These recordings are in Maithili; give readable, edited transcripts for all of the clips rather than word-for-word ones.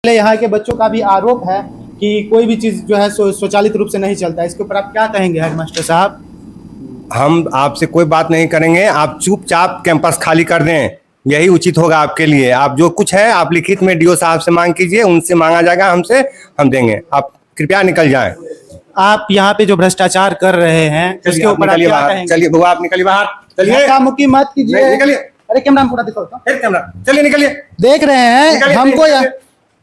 यहाँ के बच्चों का भी आरोप है कि कोई भी चीज़ जो है स्वचालित रूप से नहीं चलता है। इसके ऊपर आप क्या कहेंगे हेडमास्टर साहब? हम आपसे कोई बात नहीं करेंगे, आप चुपचाप कैंपस खाली कर दें, यही उचित होगा आपके लिए। आप जो कुछ है आप लिखित में do साहब से मांग कीजिए, उनसे मांगा जाएगा, हमसे हम देंगे। आप कृपया निकल जाएं। आप यहाँ पे जो भ्रष्टाचार कर रहे हैं उसके आप ऊपर आप निकलिए क्या बाहर। कहेंगे? चलिए बुआ, आप निकलिए बाहर, चलिए। धक्का मुक्की मत कीजिए। नहीं, निकलिए। अरे कैमरा में पूरा दिखाओ तो। फिर कैमरा, चलिए निकलिए। देख रहे हैं निकलिए, हमको निकलिए।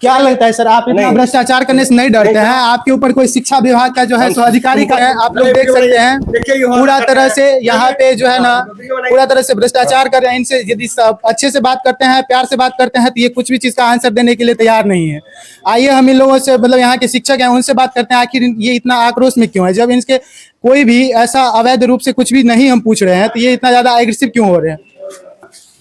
क्या लगता है सर, आप इतना नहीं। भ्रष्टाचार करने से नहीं डरते नहीं, हैं? आपके ऊपर कोई शिक्षा विभाग का जो है हम- सो अधिकारी का है, आप लोग नहीं, देख वीडियो सकते बनाइए। हैं देखिए, ये हो पूरा रहा तरह है। से यहाँ पे जो है ना हाँ, वीडियो बनाइए। पूरा तरह से भ्रष्टाचार कर रहे हैं। इनसे यदि सब अच्छे से बात करते हैं, प्यार से बात करते हैं, तो ये कुछ भी चीज का आंसर देने के लिए तैयार नहीं है। आइए हम इन लोगों से, मतलब यहाँ के शिक्षक हैं, उनसे बात करते हैं, आखिर ये इतना आक्रोश में क्यों है? जब इनके कोई भी ऐसा अवैध रूप से कुछ भी नहीं हम पूछ रहे हैं, तो ये इतना ज्यादा एग्रेसिव क्यों हो रहे हैं?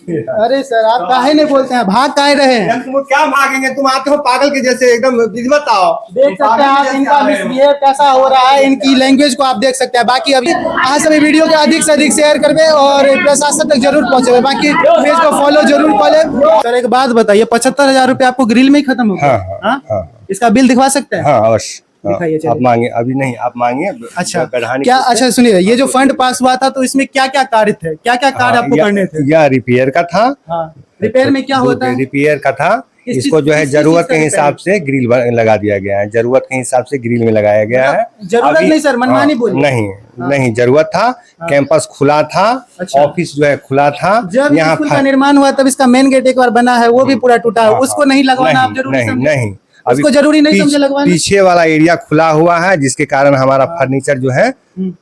अरे सर, आप काहे नहीं बोलते हैं, भाग काहे रहे हैं? हम तुमको क्या भागेंगे, तुम आते हो पागल के जैसे, एकदम विधिवत आओ। देख सकते हैं आप इनका मिसबिहेव कैसा हो रहा है, इनकी लैंग्वेज को आप देख सकते हैं। बाकी अभी अहाँ सभी वीडियो के अधिक से अधिक शेयर करबे और प्रशासन तक जरूर पहुंचेबे। बाकी पेज को फॉलो जरूर कर ले। सर एक बात बताइए, 75,000 रुपये आपको ग्रिल में ही खत्म हो गया? हाँ, हाँ, हाँ। इसका बिल दिखवा सकते हैं? हाँ अवश्य। हाँ, दिखाइए, चलिए। आप मांगे अभी नहीं, आप मांगिए। अच्छा बढ़ाने क्या, की- अच्छा सुनिए, ये जो फंड पास हुआ था तो इसमें क्या क्या कार्य थे, क्या क्या कार्य हाँ, आपको करने थे? यह रिपेयर का था। हाँ, रिपेयर में क्या होता है? रिपेयर का था। किस चीज- इसको जो है किस चीज जरूरत का के हिसाब से ग्रिल लगा दिया गया है, जरूरत के हिसाब से ग्रिल में लगाया गया है। मतलब जरूरत नहीं सर, मनमानी हाँ, बोलिए। नहीं नहीं, जरूरत था, कैंपस खुला था, अच्छा। ऑफिस जो है खुला था। जब यहाँ स्कूल का निर्माण हुआ तब इसका मेन गेट एक बार बना है, वो भी पूरा टूटा है, हाँ, उसको नहीं लगवाना आप नहीं, जरूरी नहीं समझे? नहीं, अभी उसको जरूरी नहीं समझे लगवाना? पीछे वाला एरिया खुला हुआ है, जिसके कारण हमारा फर्नीचर जो है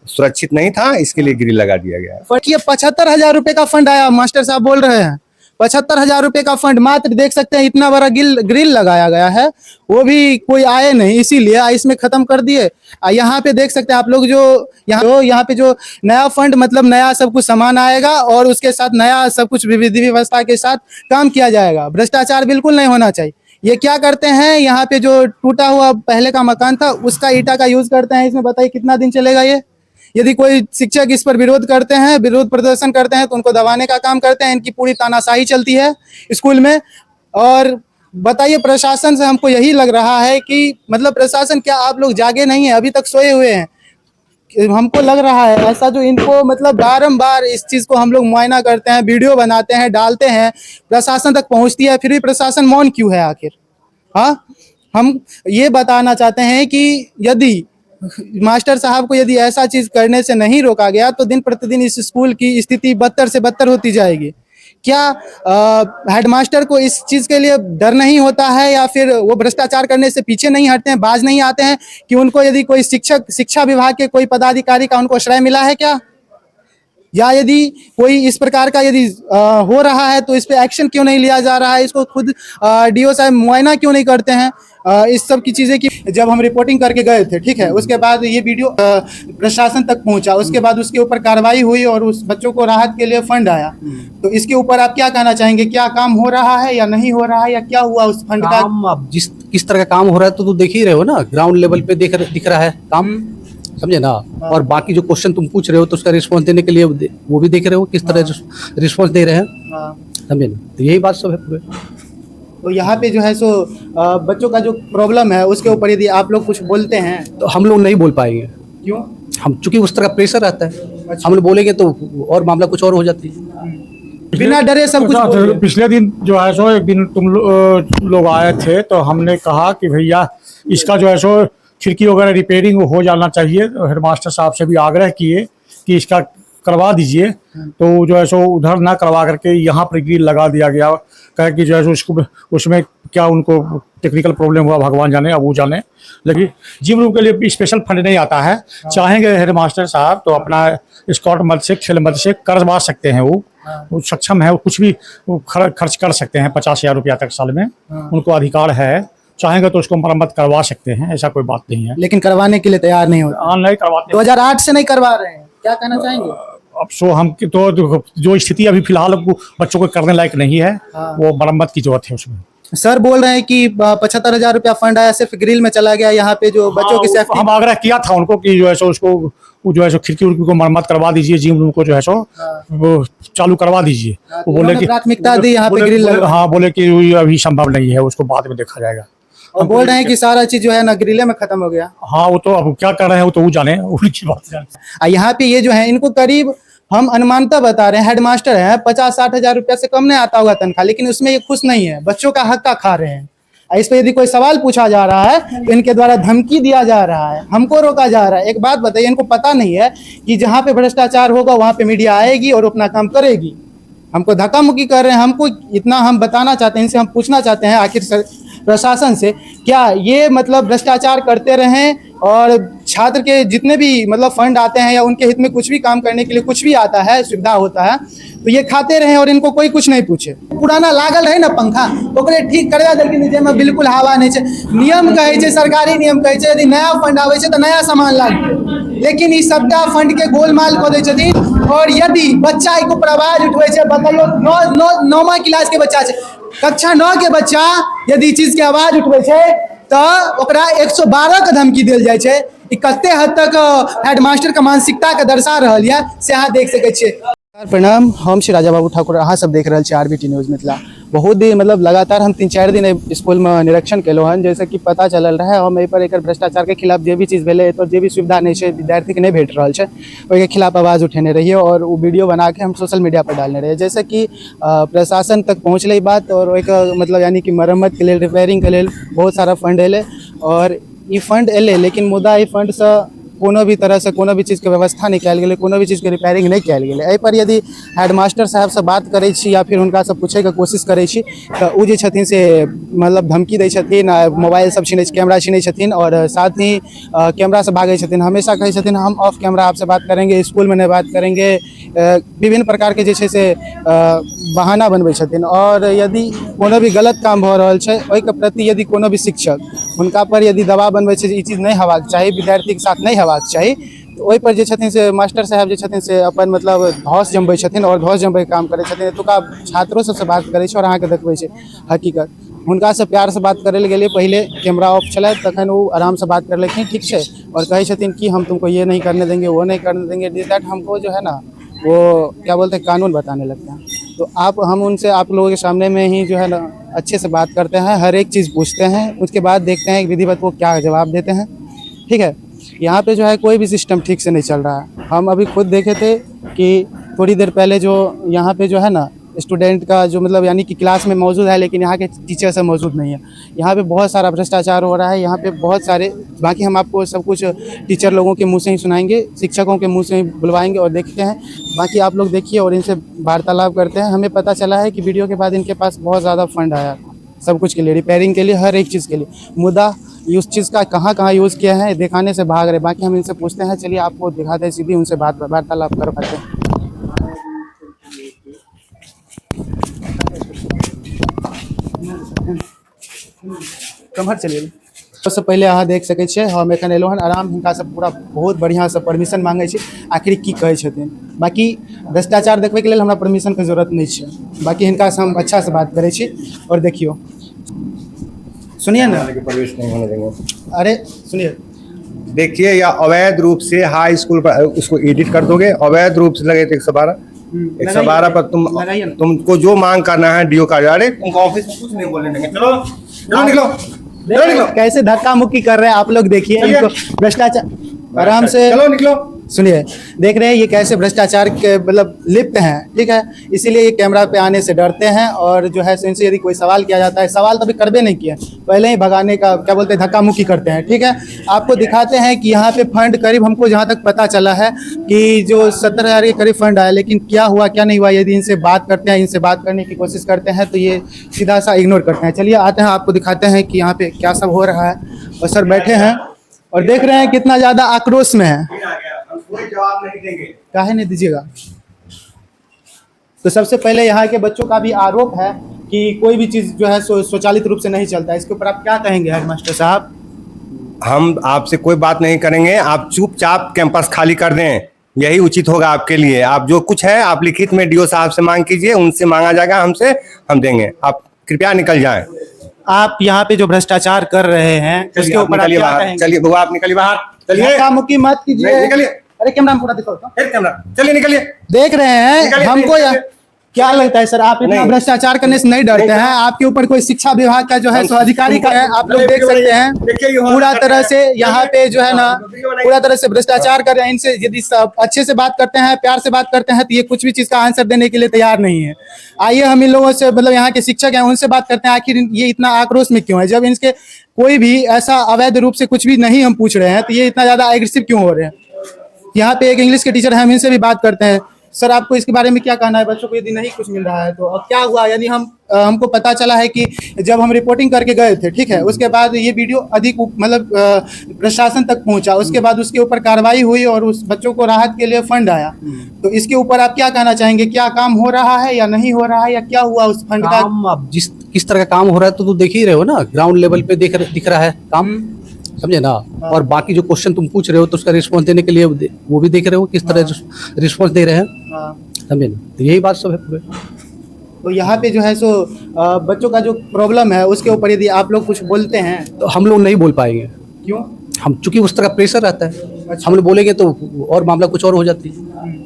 सुरक्षित नहीं था, इसके लिए ग्रिल लगा दिया गया है। फंड ये 75,000 रुपए का फंड आया, मास्टर साहब बोल रहे हैं 75,000 रुपए का फंड मात्र। देख सकते हैं इतना बड़ा ग्रिल लगाया गया है, वो भी कोई आए नहीं, इसीलिए इसमें खत्म कर दिए। यहाँ पे देख सकते हैं आप लोग, जो यहाँ पे जो नया फंड, मतलब नया सब कुछ सामान आएगा और उसके साथ नया सब कुछ विधि व्यवस्था के साथ काम किया जाएगा। भ्रष्टाचार बिल्कुल नहीं होना चाहिए। ये क्या करते हैं, यहाँ पे जो टूटा हुआ पहले का मकान था उसका ईटा का यूज करते हैं इसमें। बताइए कितना दिन चलेगा ये? यदि कोई शिक्षक इस पर विरोध करते हैं, विरोध प्रदर्शन करते हैं, तो उनको दबाने का काम करते हैं। इनकी पूरी तानाशाही चलती है स्कूल में। और बताइए प्रशासन से हमको यही लग रहा है कि मतलब प्रशासन क्या आप लोग जागे नहीं है, अभी तक सोए हुए हैं? कि हमको लग रहा है ऐसा, जो इनको मतलब बारंबार इस चीज़ को हम लोग मुआयना करते हैं, वीडियो बनाते हैं, डालते हैं, प्रशासन तक पहुंचती है, फिर भी प्रशासन मौन क्यों है आखिर? हाँ, हम ये बताना चाहते हैं कि यदि मास्टर साहब को यदि ऐसा चीज़ करने से नहीं रोका गया तो दिन प्रतिदिन इस स्कूल की स्थिति बदतर से बदतर होती जाएगी। क्या हेडमास्टर को इस चीज़ के लिए डर नहीं होता है, या फिर वो भ्रष्टाचार करने से पीछे नहीं हटते हैं, बाज नहीं आते हैं कि उनको यदि कोई शिक्षक, शिक्षा विभाग के कोई पदाधिकारी का उनको श्रेय मिला है क्या? या यदि कोई इस प्रकार का यदि हो रहा है तो इस पे एक्शन क्यों नहीं लिया जा रहा है? इसको खुद do साहब मुआयना क्यों नहीं करते हैं? इस सब की चीज़ें की जब हम रिपोर्टिंग करके गए थे, ठीक है, उसके बाद ये वीडियो प्रशासन तक पहुंचा, उसके बाद उसके ऊपर कार्रवाई हुई और उस बच्चों को राहत के लिए फंड आया। तो इसके ऊपर आप क्या कहना चाहेंगे, क्या काम हो रहा है या नहीं हो रहा है, या क्या हुआ उस फंड का? काम अब जिस किस तरह का काम हो रहा है तो तुम देख ही रहे हो ना, ग्राउंड लेवल पे दिख रहा है काम, समझे ना। और बाकी जो क्वेश्चन तुम पूछ रहे हो तो उसका रिस्पॉन्स देने के लिए वो भी देख रहे हो किस तरह रिस्पॉन्स दे रहे हैं, हाँ। समझे ना। तो यही बात सब है पूरे। तो यहाँ पे जो है सो बच्चों का जो प्रॉब्लम है उसके ऊपर यदि आप लोग कुछ बोलते हैं तो हम लोग नहीं बोल पाएंगे। क्यों? हम चूंकि उस तरह का प्रेशर रहता है, हम लोग बोलेंगे तो और मामला कुछ और हो जाती है। बिना डरे सब कुछ बोलिए। पिछले दिन जो है सो एक दिन तुम लोग आए थे तो हमने कहा कि भैया इसका जो है सो खिड़की वगैरह रिपेयरिंग हो जाना चाहिए। तो हेडमास्टर साहब से भी आग्रह किए कि इसका करवा दीजिए, तो जो है सो उधर ना करवा करके यहाँ पर ग्रिल लगा दिया गया। कहे कि जो है सो इसको उसमें क्या उनको टेक्निकल प्रॉब्लम हुआ भगवान जाने अब वो जाने, लेकिन जिम रूम के लिए स्पेशल फंड नहीं आता है। चाहेंगे हेडमास्टर साहब तो अपना स्कॉट मद से खेल मद से करवा सकते हैं, वो सक्षम है, वो कुछ भी वो खर्च कर सकते हैं 50,000 रुपया तक साल में, उनको अधिकार है। चाहेंगे तो उसको मरम्मत करवा सकते हैं, ऐसा कोई बात नहीं है। लेकिन करवाने के लिए तैयार नहीं होते। ऑनलाइन करवाते 2008 से नहीं करवा रहे हैं, क्या कहना चाहेंगे? अब सो हम तो जो स्थिति अभी फिलहाल बच्चों को करने लायक नहीं है, वो मरम्मत की जरूरत है उसमें। सर बोल रहे हैं कि 75,000 रुपया फंड आया, सिर्फ ग्रिल में चला गया। यहाँ पे जो बच्चों की हाँ, सेफ्टी, हम आग्रह किया था उनको कि जो है सो उसको वो जो है सो खिड़की उड़की को मरम्मत करवा दीजिए, जिम रूम को जो है सो वो चालू करवा दीजिए। हाँ, वो बोले उन्होंने कि प्राथमिकता दी यहाँ पे ग्रिल हाँ बोले कि ये अभी संभव नहीं है, उसको बाद में देखा जाएगा। और बोल रहे हैं कि सारा चीज जो है ना ग्रिले में खत्म हो गया। हाँ, वो तो अब क्या कर रहे हैं वो तो वो जाने, उनकी बात जाने। आ यहाँ पे ये जो है इनको करीब हम अनुमानता बता रहे हैं, हेडमास्टर हैं, 50-60 हजार रुपया से कम नहीं आता होगा तनख्वाह, लेकिन उसमें ये खुश नहीं है, बच्चों का हक का खा रहे हैं। आ इस पे यदि कोई सवाल पूछा जा रहा है तो इनके द्वारा धमकी दिया जा रहा है, हमको रोका जा रहा है। एक बात बताइए, इनको पता नहीं है कि जहाँ पे भ्रष्टाचार होगा वहाँ पे मीडिया आएगी और अपना काम करेगी। हमको धक्का मुक्की कर रहे हैं। हमको इतना हम बताना चाहते हैं, इनसे हम पूछना चाहते हैं आखिर सर, प्रशासन से क्या ये मतलब भ्रष्टाचार करते रहें और छात्र के जितने भी मतलब फंड आते हैं या उनके हित में कुछ भी काम करने के लिए कुछ भी आता है, सुविधा होता है, तो ये खाते रहें और इनको कोई कुछ नहीं पूछे। पुराना लागल रहे ना पंखा, ओकरे ठीक करवा देलखिन, जाहिमे बिल्कुल हवा नहीं छै। नियम कहै छै, सरकारी नियम कहै छै, यदि नया फंड आबै छै तऽ नया सामान लागतै, लेकिन ई सबटा फंड के गोलमाल कऽ दै छथिन। और यदि बच्चा एक ऊपर आवाज उठबै छै, बतैयौ, नौ नौ नौमा क्लास के बच्चा छै, कक्षा 9 के बच्चा यदि ई चीज के आवाज उठबै छै तऽ ओकरा 112 के धमकी देल जाइ छै। ई कते हद तक हेडमास्टर के मानसिकता के दर्शा रहल यऽ से अहाँ देख सकै छियै। प्रणाम, हम श्री राजा बाबू ठाकुर, अहाँ सब देख रहल छी आरबीटी न्यूज मिथिला। बहुत दिन मतलब लगातार हम 3-4 दिन एहि स्कूलमे निरीक्षण केलहुँ हन, जैसे कि पता चलल रहै हम एहि पर एकर भ्रष्टाचारके खिलाफ जे भी चीज भेलै, एतऽ जे भी सुविधा नहि छै, विद्यार्थीके नहि भेट रहल छै, ओहिके खिलाफ आवाज़ उठेने रहियै और ओ वीडियो बना के हम सोशल मीडिया पर डालने रहियै, जैसे कि प्रशासन तक पहुँचलै बात और ओहिके मतलब यानी कि मरम्मतके लेल, रिपेयरिंगके लेल बहुत सारा फंड एलै और ई फंड एलै, लेकिन मुदा ई फंडसँ कोनो भी तरहसँ कोनो भी चीजके व्यवस्था नहि कयल गेलै, कोनो भी चीजके रिपेयरिंग नहि कयल गेलै। एहिपर यदि हेडमास्टर साहबसँ बात करै छी या फिर हुनकासँ पूछैके कोशिश करै छी तऽ ओ जे छथिन से मतलब धमकी दै छथिन आ मोबाइल सब छीनै, कैमरा छीनै छथिन और साथ ही कैमरासँ भागै छथिन। हमेशा कहै छथिन हम ऑफ कैमरा आपसे बात करेंगे, स्कूलमे नहीं बात करेंगे। विभिन्न प्रकारके जे छै से बहाना बनबै छथिन। और यदि कोनो भी गलत काम भऽ रहल छै, ओहिके प्रति यदि कोनो भी शिक्षक हुनका पर यदि दबाव बनबै छै जे ई चीज नहि हेबाक चाही, विद्यार्थीके साथ नहि हेबाक चाही, तऽ ओहि पर जे छथिन से मास्टर साहेब जे छथिन से अपन मतलब धौस जमबै छथिन और धौस जमबैके काम करै छथिन। एतुका छात्रो सबसँ बात करै छै और अहाँके देखबै छै हकीकत। हुनकासँ प्यारसँ बात करै लए गेलियै, पहिले कैमरा ऑफ छलै, तखन ओ आरामसँ बात करलखिन, ठीक छै, और कहै छथिन कि हम तुमको ये नहीं करने देंगे, वो नहीं करने देंगे, this that. हमको जो है ना वो क्या बोलते हैं, कानून बताने लगते हैं। तो आप हम उनसे आप लोगों के सामने में ही जो है ना अच्छे से बात करते हैं, हर एक चीज़ पूछते हैं, उसके बाद देखते हैं कि विधिवत वो क्या जवाब देते हैं। ठीक है, यहाँ पे जो है कोई भी सिस्टम ठीक से नहीं चल रहा है। हम अभी खुद देखे थे कि थोड़ी देर पहले जो यहाँ पे जो है ना स्टूडेंट का जो मतलब यानी कि क्लास में मौजूद है, लेकिन यहाँ के टीचर सब मौजूद नहीं है। यहाँ पे बहुत सारा भ्रष्टाचार हो रहा है, यहाँ पे बहुत सारे। बाकी हम आपको सब कुछ टीचर लोगों के मुंह से ही सुनाएंगे, शिक्षकों के मुंह से ही बुलवाएंगे और देखते हैं। बाकी आप लोग देखिए और इनसे वार्तालाप करते हैं। हमें पता चला है कि वीडियो के बाद इनके पास बहुत ज़्यादा फंड आया सब कुछ के लिए, रिपेयरिंग के लिए, हर एक चीज़ के लिए। मुद्दा उस चीज़ का कहाँ कहाँ यूज़ किया है दिखाने से भाग रहे। बाकी हम इनसे पूछते हैं। चलिए, आपको दिखाते हैं, सीधी उनसे बात वार्तालाप कर पाते हैं। कम्हर चलिए? सबसँ पहिले अहाँ देख सकै छियै, हम एखन एलहुँ हन, आराम हिनकासँ पूरा बहुत बढ़िआँसँ परमिशन मांगै छी, आखिर की कहै छथिन। बाकी भ्रष्टाचार देखबैके लेल हमरा परमिशनके जरूरत नहि छै। बाकी हिनकासँ हम अच्छासँ बात करै छी और देखियौ, सुनिए ना। प्रवेश नहीं होने देंगे। अरे सुनिए। देखिए, या अवैध रूप से हाई स्कूल पर उसको एडिट कर दोगे, अवैध रूप से लगे तो 112, 112 पर तुम लगाइए ना। तुमको जो मांग करना है do का, अरे तुमको ऑफिस में कुछ नहीं बोलने देंगे। चलो चलो, निकलो चलो निकलो। कैसे धक्का मुक्की कर रहे हैं आप लोग देखिए। चलिए। इनको भ्रष्टाचार आराम से चलो निकलो। सुनिए, देख रहे हैं ये कैसे भ्रष्टाचार के मतलब लिप्त हैं। ठीक है, इसीलिए ये कैमरा पे आने से डरते हैं और जो है इनसे यदि कोई सवाल किया जाता है, सवाल तो अभी करबे नहीं किए, पहले ही भगाने का क्या बोलते हैं, धक्का मुक्की करते हैं। ठीक है, आपको दिखाते हैं कि यहाँ पे फंड करीब हमको जहाँ तक पता चला है कि जो 70 हज़ार के करीब फंड आया, लेकिन क्या हुआ क्या नहीं हुआ, यदि इनसे बात करते हैं, इनसे बात करने की कोशिश करते हैं तो ये सीधा सा इग्नोर करते हैं। चलिए आते हैं, आपको दिखाते हैं कि यहाँ पे क्या सब हो रहा है। और सर बैठे हैं और देख रहे हैं कितना ज़्यादा आक्रोश में है। हम कोई जवाब नहीं देंगे। काहे नहीं दीजिएगा? तो सबसे पहले यहाँ के बच्चों का भी आरोप है कि कोई भी चीज़ जो है स्वचालित रूप से नहीं चलता है। इसके ऊपर आप क्या कहेंगे हेडमास्टर साहब? हम आपसे कोई बात नहीं करेंगे, आप चुपचाप कैंपस खाली कर दें, यही उचित होगा आपके लिए। आप जो कुछ है आप लिखित में do साहब से मांग कीजिए, उनसे मांगा जाएगा हमसे, हम देंगे। आप कृपया निकल जाएं। आप यहाँ पे जो भ्रष्टाचार कर रहे हैं उसके चलिए, आप ऊपर आप निकलिए क्या बाहर। कहेंगे? चलिए बुआ, आप निकलिए बाहर, चलिए। धक्का मुक्की मत कीजिए। नहीं, निकलिए। अरे कैमरा में पूरा दिखाओ तो। फिर कैमरा, चलिए निकलिए। देख रहे हैं निकलिए, हमको निकलिए। यहाँ क्या लगता है सर, आप इतना नहीं। भ्रष्टाचार करने से नहीं डरते हैं? आपके ऊपर कोई शिक्षा विभाग का जो है सो अधिकारी का है, आप लोग देख सकते हैं पूरा तरह से यहाँ पे जो है ना पूरा तरह से भ्रष्टाचार कर रहे हैं। इनसे यदि सब अच्छे से बात करते हैं, प्यार से बात करते हैं, तो ये कुछ भी चीज का आंसर देने के लिए तैयार नहीं है। आइए हम इन लोगों से, मतलब यहाँ के शिक्षक हैं, उनसे बात करते हैं आखिर ये इतना आक्रोश में क्यों है। जब इनके कोई भी ऐसा अवैध रूप से कुछ भी नहीं हम पूछ रहे हैं, तो ये इतना ज्यादा एग्रेसिव क्यों हो रहे हैं? यहाँ पे एक इंग्लिश के टीचर हैं, हम इनसे भी बात करते हैं। सर, आपको इसके बारे में क्या कहना है? बच्चों को यदि नहीं कुछ मिल रहा है तो अब क्या हुआ? यानी हम हमको पता चला है कि जब हम रिपोर्टिंग करके गए थे, ठीक है, उसके बाद ये वीडियो अधिक मतलब प्रशासन तक पहुंचा, उसके बाद उसके ऊपर कार्रवाई हुई और उस बच्चों को राहत के लिए फंड आया। तो इसके ऊपर आप क्या कहना चाहेंगे? क्या काम हो रहा है या नहीं हो रहा है, या क्या हुआ उस फंड का? काम अब जिस किस तरह का काम हो रहा है तो देख ही रहे हो ना, ग्राउंड लेवल पे दिख रहा है काम, समझे ना। और बाकी जो क्वेश्चन तुम पूछ रहे हो तो उसका रिस्पॉन्स देने के लिए वो भी देख रहे हो किस तरह रिस्पॉन्स दे रहे हैं, समझे ना। तो यही बात सब है पूरे। तो यहाँ पे जो है सो बच्चों का जो प्रॉब्लम है उसके ऊपर यदि आप लोग कुछ बोलते हैं तो हम लोग नहीं बोल पाएंगे। क्यों? हम चूंकि उस तरह का प्रेशर रहता है, हम लोग बोलेंगे तो और मामला कुछ और हो जाती है।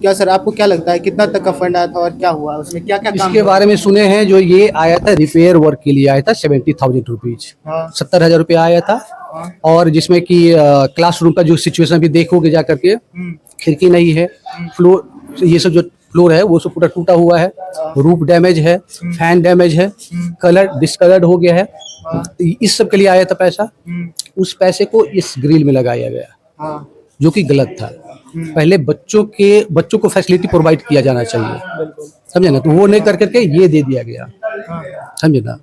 क्या सर, आपको क्या लगता है कितना तक का फंड आया था और क्या हुआ उसमें, क्या क्या काम इसके हुआ? बारे में सुने हैं, जो ये आया था रिपेयर वर्क के लिए आया था 70,000 रुपीज, हाँ। 70,000 रुपया आया था। और जिसमें कि क्लासरूम का जो सिचुएशन भी देखोगे जा करके, खिड़की नहीं है, फ्लोर ये सब जो फ्लोर है वो सब पूरा टूटा हुआ है, रूफ डैमेज है, फैन डैमेज है, कलर डिसकलर्ड हो गया है। तो इस सब के लिए आया था पैसा। उस पैसे को इस ग्रिल में लगाया गया, जो कि गलत था। पहले बच्चों को फैसिलिटी प्रोवाइड किया जाना चाहिए, समझे ना। तो वो नहीं कर करके ये दे दिया गया, समझे ना।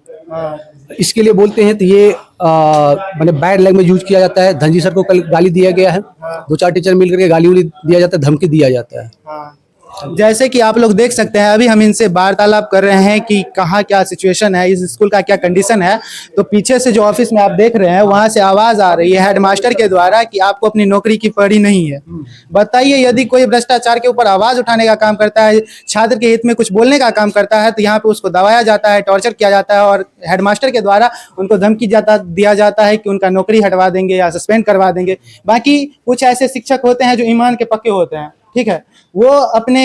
इसके लिए बोलते हैं तो ये मैंने बैड लैंग्वेज यूज किया जाता है। धनजी सर को कल गाली दिया गया है, दो चार टीचर मिल करके गाली उली दिया जाता है, धमकी दिया जाता है। जैसे कि आप लोग देख सकते हैं, अभी हम इनसे वार्तालाप कर रहे हैं कि कहाँ क्या सिचुएशन है, इस स्कूल का क्या कंडीशन है। तो पीछे से जो ऑफिस में आप देख रहे हैं वहाँ से आवाज़ आ रही है हेडमास्टर के द्वारा कि आपको अपनी नौकरी की पड़ी नहीं है। बताइए, यदि कोई भ्रष्टाचार के ऊपर आवाज़ उठाने का काम करता है, छात्र के हित में कुछ बोलने का काम करता है, तो यहाँ पे उसको दबाया जाता है, टॉर्चर किया जाता है और हेडमास्टर के द्वारा उनको धमकी दिया जाता है कि उनका नौकरी हटवा देंगे या सस्पेंड करवा देंगे। बाकी कुछ ऐसे शिक्षक होते हैं जो ईमान के पक्के होते हैं, ठीक है, वो अपने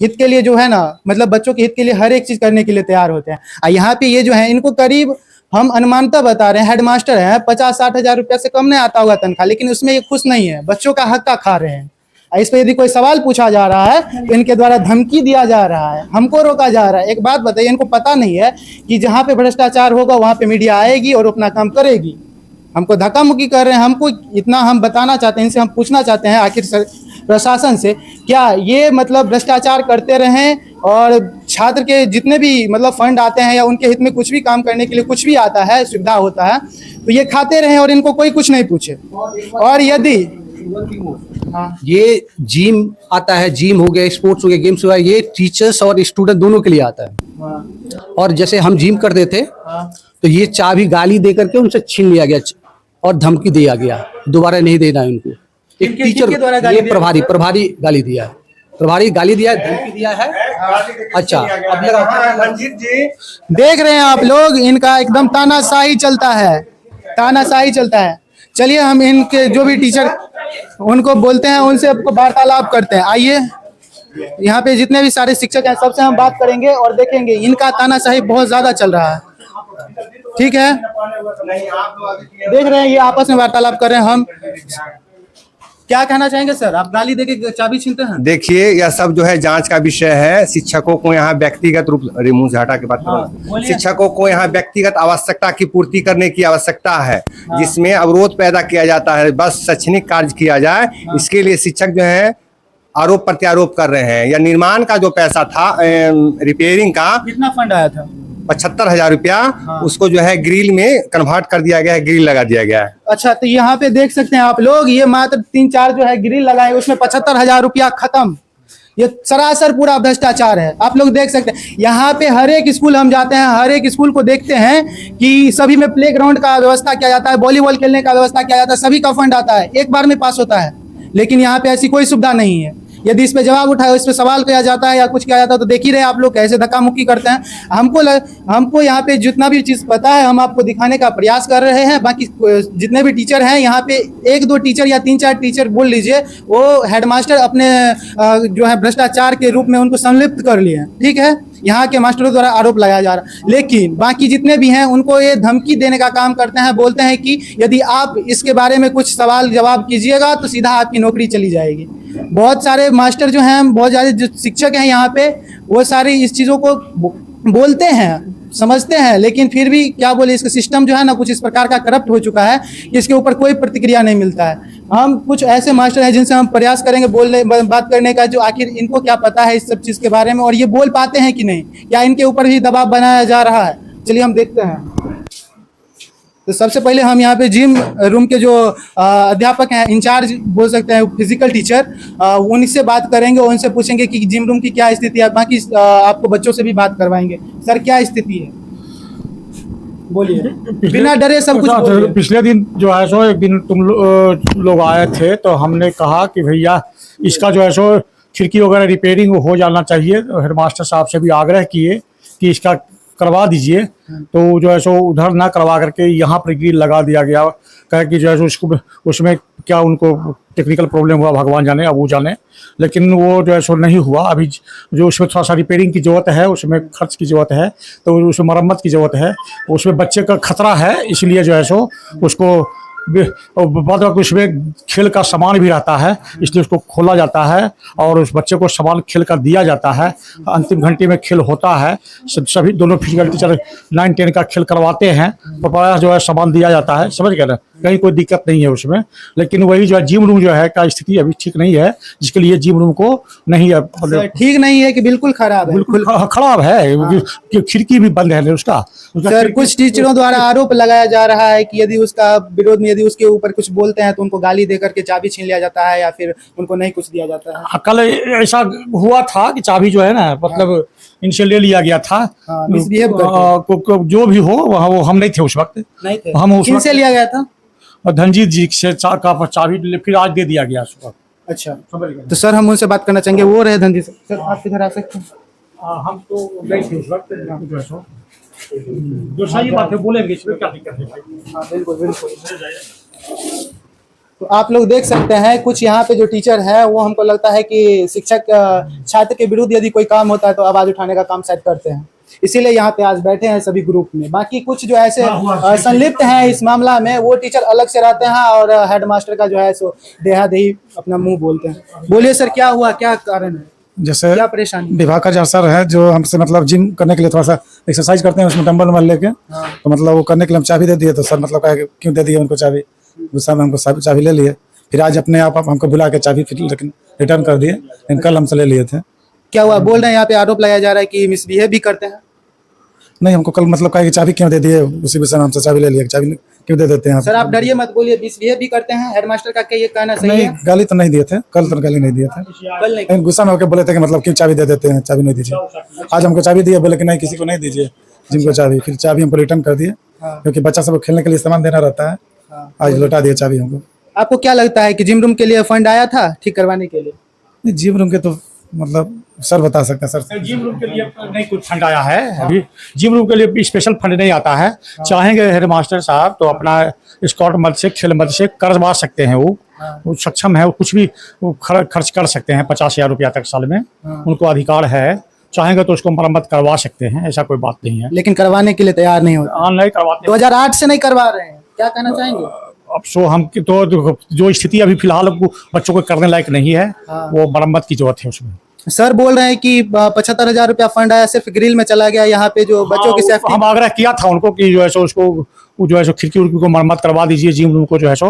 हित के लिए जो है ना, मतलब बच्चों के हित के लिए हर एक चीज करने के लिए तैयार होते हैं। और यहाँ पे ये जो है, इनको करीब हम अनुमानता बता रहे हैं, हेडमास्टर हैं, 50-60 हजार रुपया से कम नहीं आता होगा तनख्वाह, लेकिन उसमें ये खुश नहीं है, बच्चों का हक का खा रहे हैं। और इस पर यदि कोई सवाल पूछा जा रहा है तो इनके द्वारा धमकी दिया जा रहा है, हमको रोका जा रहा है। एक बात बताइए, इनको पता नहीं है कि जहाँ पे भ्रष्टाचार होगा वहाँ पे मीडिया आएगी और अपना काम करेगी। हमको धक्का मुक्की कर रहे हैं। हमको इतना हम बताना चाहते हैं, इनसे हम पूछना चाहते हैं आखिर सर, प्रशासन से, क्या ये मतलब भ्रष्टाचार करते रहें और छात्र के जितने भी मतलब फंड आते हैं या उनके हित में कुछ भी काम करने के लिए कुछ भी आता है, सुविधा होता है, तो ये खाते रहें और इनको कोई कुछ नहीं पूछे। और यदि हाँ ये जिम आता है, जिम हो गया, स्पोर्ट्स हो गया, गेम्स हो गया, ये टीचर्स और स्टूडेंट दोनों के लिए आता है। और जैसे हम जिम करते थे तो ये चाबी गाली दे करके उनसे छीन लिया गया और धमकी दिया गया, दोबारा नहीं देना है उनको। एक टीचर किनके द्वारा गाली ये दिया प्रभारी प्रभारी गाली दिया है, प्रभारी गाली दिया है, धमकी दिया है। अच्छा, अब लगा रंजीत जी देख रहे हैं आप लोग, इनका एकदम तानाशाही चलता है, तानाशाही चलता है। चलिए हम इनके जो भी टीचर उनको बोलते हैं, उनसे आपको वार्तालाप करते हैं। आइए, यहाँ पे जितने भी सारे शिक्षक हैं सबसे हम बात करेंगे और देखेंगे इनका तानाशाही बहुत ज्यादा चल रहा है। ठीक है, देख रहे हैं ये आपस में वार्तालाप कर रहे हैं। हम क्या कहना चाहेंगे सर, आप गाली देके चाबी छीनते हैं? देखिए, यह सब जो है जांच का विषय है। शिक्षकों को यहाँ व्यक्तिगत रूप, अरे मुंह से हटा के बात करो। शिक्षकों को यहाँ व्यक्तिगत आवश्यकता की पूर्ति करने की आवश्यकता है, जिसमें अवरोध पैदा किया जाता है। बस शैक्षणिक कार्य किया जाए, इसके लिए शिक्षक जो है आरोप प्रत्यारोप कर रहे हैं। या निर्माण का जो पैसा था, रिपेयरिंग का कितना फंड आया था? 75,000 रुपया, उसको जो है ग्रिल में कन्वर्ट कर दिया गया है, ग्रिल लगा दिया गया है। अच्छा, तो यहाँ पे देख सकते हैं आप लोग, ये मात्र 3-4 जो है ग्रिल लगाए, उसमें 75,000 रुपया खत्म। ये सरासर पूरा भ्रष्टाचार है। आप लोग देख सकते हैं यहाँ पे हर एक स्कूल हम जाते हैं, हर एक स्कूल को देखते हैं कि सभी में प्ले ग्राउंड का व्यवस्था किया जाता है, वॉलीबॉल खेलने का व्यवस्था किया जाता है, सभी का फंड आता है, एक बार में पास होता है। लेकिन यहाँ पे ऐसी कोई सुविधा नहीं है। यदि इस पे जवाब उठाए, इस पे सवाल किया जाता है या कुछ किया जाता है तो देख ही रहे हैं आप लोग कैसे धक्का मुक्की करते हैं। हमको यहाँ पे जितना भी चीज़ पता है हम आपको दिखाने का प्रयास कर रहे हैं। बाकी जितने भी टीचर हैं यहाँ पे, 1-2 टीचर या 3-4 टीचर बोल लीजिए, वो हेडमास्टर अपने जो है भ्रष्टाचार के रूप में उनको संलिप्त कर लिए हैं, ठीक है, यहाँ के मास्टरों द्वारा आरोप लगाया जा रहा है। लेकिन बाकी जितने भी हैं उनको ये धमकी देने का काम करते हैं, बोलते हैं कि यदि आप इसके बारे में कुछ सवाल जवाब कीजिएगा तो सीधा आपकी नौकरी चली जाएगी। बहुत सारे मास्टर जो हैं, बहुत सारे जो शिक्षक हैं यहाँ पे, वो सारी इस चीज़ों को बोलते हैं, समझते हैं, लेकिन फिर भी क्या बोले, इसका सिस्टम जो है ना कुछ इस प्रकार का करप्ट हो चुका है कि इसके ऊपर कोई प्रतिक्रिया नहीं मिलता है। हम कुछ ऐसे मास्टर हैं जिनसे हम प्रयास करेंगे बोलने बात करने का, जो आखिर इनको क्या पता है इस सब चीज़ के बारे में और ये बोल पाते हैं कि नहीं, क्या इनके ऊपर भी दबाव बनाया जा रहा है। चलिए हम देखते हैं। तो सबसे पहले हम यहाँ पे जिम रूम के जो अध्यापक हैं, इंचार्ज बोल सकते हैं, फिजिकल टीचर, उनसे बात करेंगे और उनसे पूछेंगे कि जिम रूम की क्या स्थिति है। बाकी आपको बच्चों से भी बात करवाएंगे। सर क्या स्थिति है, बोलिए, बिना डरे सब कुछ बोलिए। पिछले दिन जो है सो एक दिन तुम लोग आए थे तो हमने कहा कि भैया इसका जो है सो खिड़की वगैरह रिपेयरिंग हो जाना चाहिए। तो हेडमास्टर साहब से भी आग्रह किए कि इसका करवा दीजिए, तो जो है सो उधर ना करवा करके यहाँ पर ग्रिल लगा दिया गया। कहे कि जो है सो उसको उसमें क्या उनको टेक्निकल प्रॉब्लम हुआ भगवान जाने, अब वो जाने, लेकिन वो जो है सो नहीं हुआ। अभी जो उसमें थोड़ा सा रिपेयरिंग की ज़रूरत है, उसमें खर्च की ज़रूरत है, तो उसमें मरम्मत की ज़रूरत है, उसमें बच्चे का खतरा है, इसलिए जो है सो उसको बाद बाकी उसमें खेल का सामान भी रहता है, इसलिए उसको खोला जाता है और उस बच्चे को सामान खेल का दिया जाता है। अंतिम घंटे में खेल होता है, सभी दोनों फिजिकल टीचर 9-10 का खेल करवाते हैं, प्रयास जो है सामान दिया जाता है, समझ गए ना, कहीं कोई दिक्कत नहीं है उसमें। लेकिन वही जो है जिम रूम जो है का स्थिति अभी ठीक नहीं है, जिसके लिए जिम रूम को नहीं है, सर, ठीक नहीं है कि बिल्कुल खराब है? बिल्कुल खराब है, खिड़की भी बंद है उसका। सर कुछ टीचरों द्वारा आरोप लगाया जा रहा है कि यदि उसका विरोध में यदि उसके ऊपर कुछ बोलते हैं तो उनको गाली देकर के चाबी छीन लिया जाता है या फिर उनको नहीं कुछ दिया जाता है। कल ऐसा हुआ था कि चाबी जो है ना मतलब इनसे ले लिया गया था, हाँ, मिसबिहेव करके। जो भी हो वहाँ वो हम नहीं थे उस वक्त, नहीं थे, हम उस किनसे लिया गया था? धनजीत जी से का चाबी फिर आज दे दिया गया उसको। अच्छा, तो सर हम उनसे बात करना चाहेंगे, वो रहे धनजीत सर। सर आप किधर आ सकते हैं? हम तो गए थे उस वक्त जो है सो जो सही बात है बोलेंगे, इसमें क्या दिक्कत है भाई? हाँ बिल्कुल बिल्कुल। तो आप लोग देख सकते हैं कुछ यहाँ पे जो टीचर है वो हमको लगता है कि शिक्षक छात्र के विरुद्ध यदि कोई काम होता है तो आवाज़ उठाने का काम शायद करते हैं, इसीलिए यहाँ पे आज बैठे हैं सभी ग्रुप में। बाकी कुछ जो ऐसे संलिप्त हैं इस मामला में वो टीचर अलग से रहते हैं और हेडमास्टर का जो है सो देहादेही अपना मुंह बोलते हैं। बोलिए सर क्या हुआ, क्या कारण है, जैसे क्या परेशानी? विभाकर झा सर है जो हमसे मतलब जिम करने के लिए थोड़ा सा एक्सरसाइज करते हैं, उसमें डंबल वंबल लेके, तो मतलब वो करने के लिए हम चाबी दे दिए, तो सर मतलब कहा कि क्यों दे दिए उनको चाबी, गुस्सा में हमको चाबी ले लिए। फिर आज अपने आप हमको बुला के चाबी फिर लेकिन रिटर्न कर दिए, लेकिन कल हमसे ले लिए थे। क्या हुआ, बोल रहे हैं यहाँ पे आरोप लगाया जा रहा है कि मिसबिहेव भी करते हैं। नहीं, हमको कल मतलब कहा कि चाबी क्यों दे दिए, उसी गुस्से में हमसे चाबी ले लिया, चाबी क्यों दे देते हैं आप? सर आप डरिए मत, बोलिए मिसबिहेव भी करते हैं हेडमास्टर का क्या ये कहना सही नहीं, है? गाली तो नहीं दिए थे, कल तो गाली नहीं दिए थे, कल नहीं। लेकिन गुस्सा में होकर बोले थे कि मतलब क्यों चाबी दे देते हैं, चाबी नहीं दीजिए। आज हमको चाबी दिए, बोले कि नहीं किसी को नहीं दीजिए जिनको चाबी, फिर चाबी हमको रिटर्न कर दिए, क्योंकि बच्चा सबको खेलने के लिए सामान देना रहता है। आज लौटा दिए चाबी हमको। आपको क्या लगता है कि जिम रूम के लिए फंड आया था ठीक करवाने के लिए? नहीं, जिम रूम के तो मतलब सर बता सकते हैं सर। जिम रूम के लिए नहीं कुछ फंड आया है अभी, जिम रूम के लिए स्पेशल फंड नहीं आता है। चाहेंगे हेड मास्टर साहब तो अपना स्कॉट मद से खेल मद से करवा सकते हैं, वो सक्षम है, वो कुछ भी वो खर्च कर सकते हैं 50,000 रुपया तक साल में, उनको अधिकार है। चाहेंगे तो उसको मरम्मत करवा सकते हैं, ऐसा कोई बात नहीं है। लेकिन करवाने के लिए तैयार नहीं होते। हाँ, नहीं करवाते। 2008 से नहीं करवा रहे हैं, क्या कहना चाहेंगे? अब सो हम तो जो स्थिति अभी फिलहाल बच्चों को करने लायक नहीं है, वो मरम्मत की जरूरत है उसमें। सर बोल रहे हैं कि 75,000 रुपया फंड आया सिर्फ ग्रिल में चला गया, यहाँ पे जो बच्चों की सेफ्टी। हम आग्रह किया था उनको कि जो है सो उसको वो जो है सो खिड़की उड़की को मरम्मत करवा दीजिए, जिम रूम को जो है सो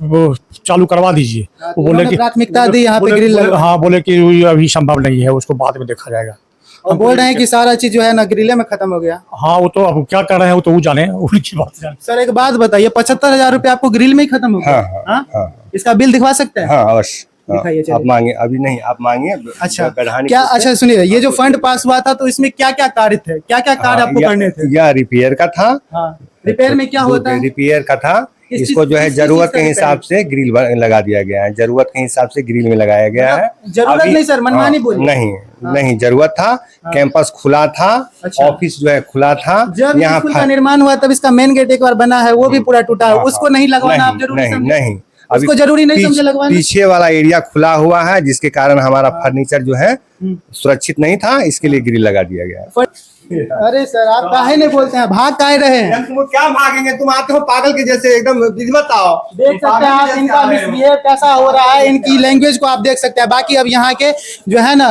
वो चालू करवा दीजिए। वो बोले उन्होंने कि प्राथमिकता दी यहाँ पे ग्रिल लगा। हाँ, बोले कि ये अभी संभव नहीं है, उसको बाद में देखा जाएगा। और बोल रहे हैं कि सारा चीज जो है ना ग्रिले में खत्म हो गया। हाँ, वो तो अब क्या कर रहे हैं वो तो वो जाने, उनकी बात जाने। सर एक बात बताइए, 75,000 रुपया आपको ग्रिल में ही खत्म हो गया? हाँ, हाँ? हाँ। इसका बिल दिखवा सकते हैं? हाँ अवश्य। हाँ, दिखाइए, चलिए। आप मांगे अभी नहीं, आप मांगे। अच्छा बढ़ाने क्या, के- अच्छा सुनिए, ये जो फंड पास हुआ था तो इसमें क्या क्या कार्य थे, क्या क्या कार्य हाँ, आपको करने थे? या रिपेयर का था। हाँ, रिपेयर में क्या होता है? रिपेयर का था, किस इसको जो है किस चीज़ जरूरत का के हिसाब से ग्रिल लगा दिया गया है, जरूरत के हिसाब से ग्रिल में लगाया गया है। मतलब जरूरत नहीं सर, मनमानी हाँ, बोलिए। नहीं नहीं, जरूरत था, कैंपस खुला था, अच्छा। ऑफिस जो है खुला था। जब यहाँ स्कूल का निर्माण हुआ तब इसका मेन गेट एक बार बना है, वो भी पूरा टूटा है, हाँ, उसको हाँ। नहीं लगवाना आप नहीं, जरूरी नहीं समझे? नहीं, अभी उसको जरूरी नहीं समझे लगवाना? पीछे वाला एरिया खुला हुआ है, जिसके कारण हमारा फर्नीचर जो है सुरक्षित नहीं था, इसके लिए ग्रिल लगा दिया गया है। अरे सर आप काहे नहीं बोलते हैं, भाग काहे रहे हैं? तुम क्या भागेंगे, तुम आते हो पागल के जैसे एकदम बताओ। देख सकते हैं आप इनका मिसबिहेव कैसा हो रहा है, इनकी लैंग्वेज को आप देख सकते हैं। बाकी अब यहाँ के जो है ना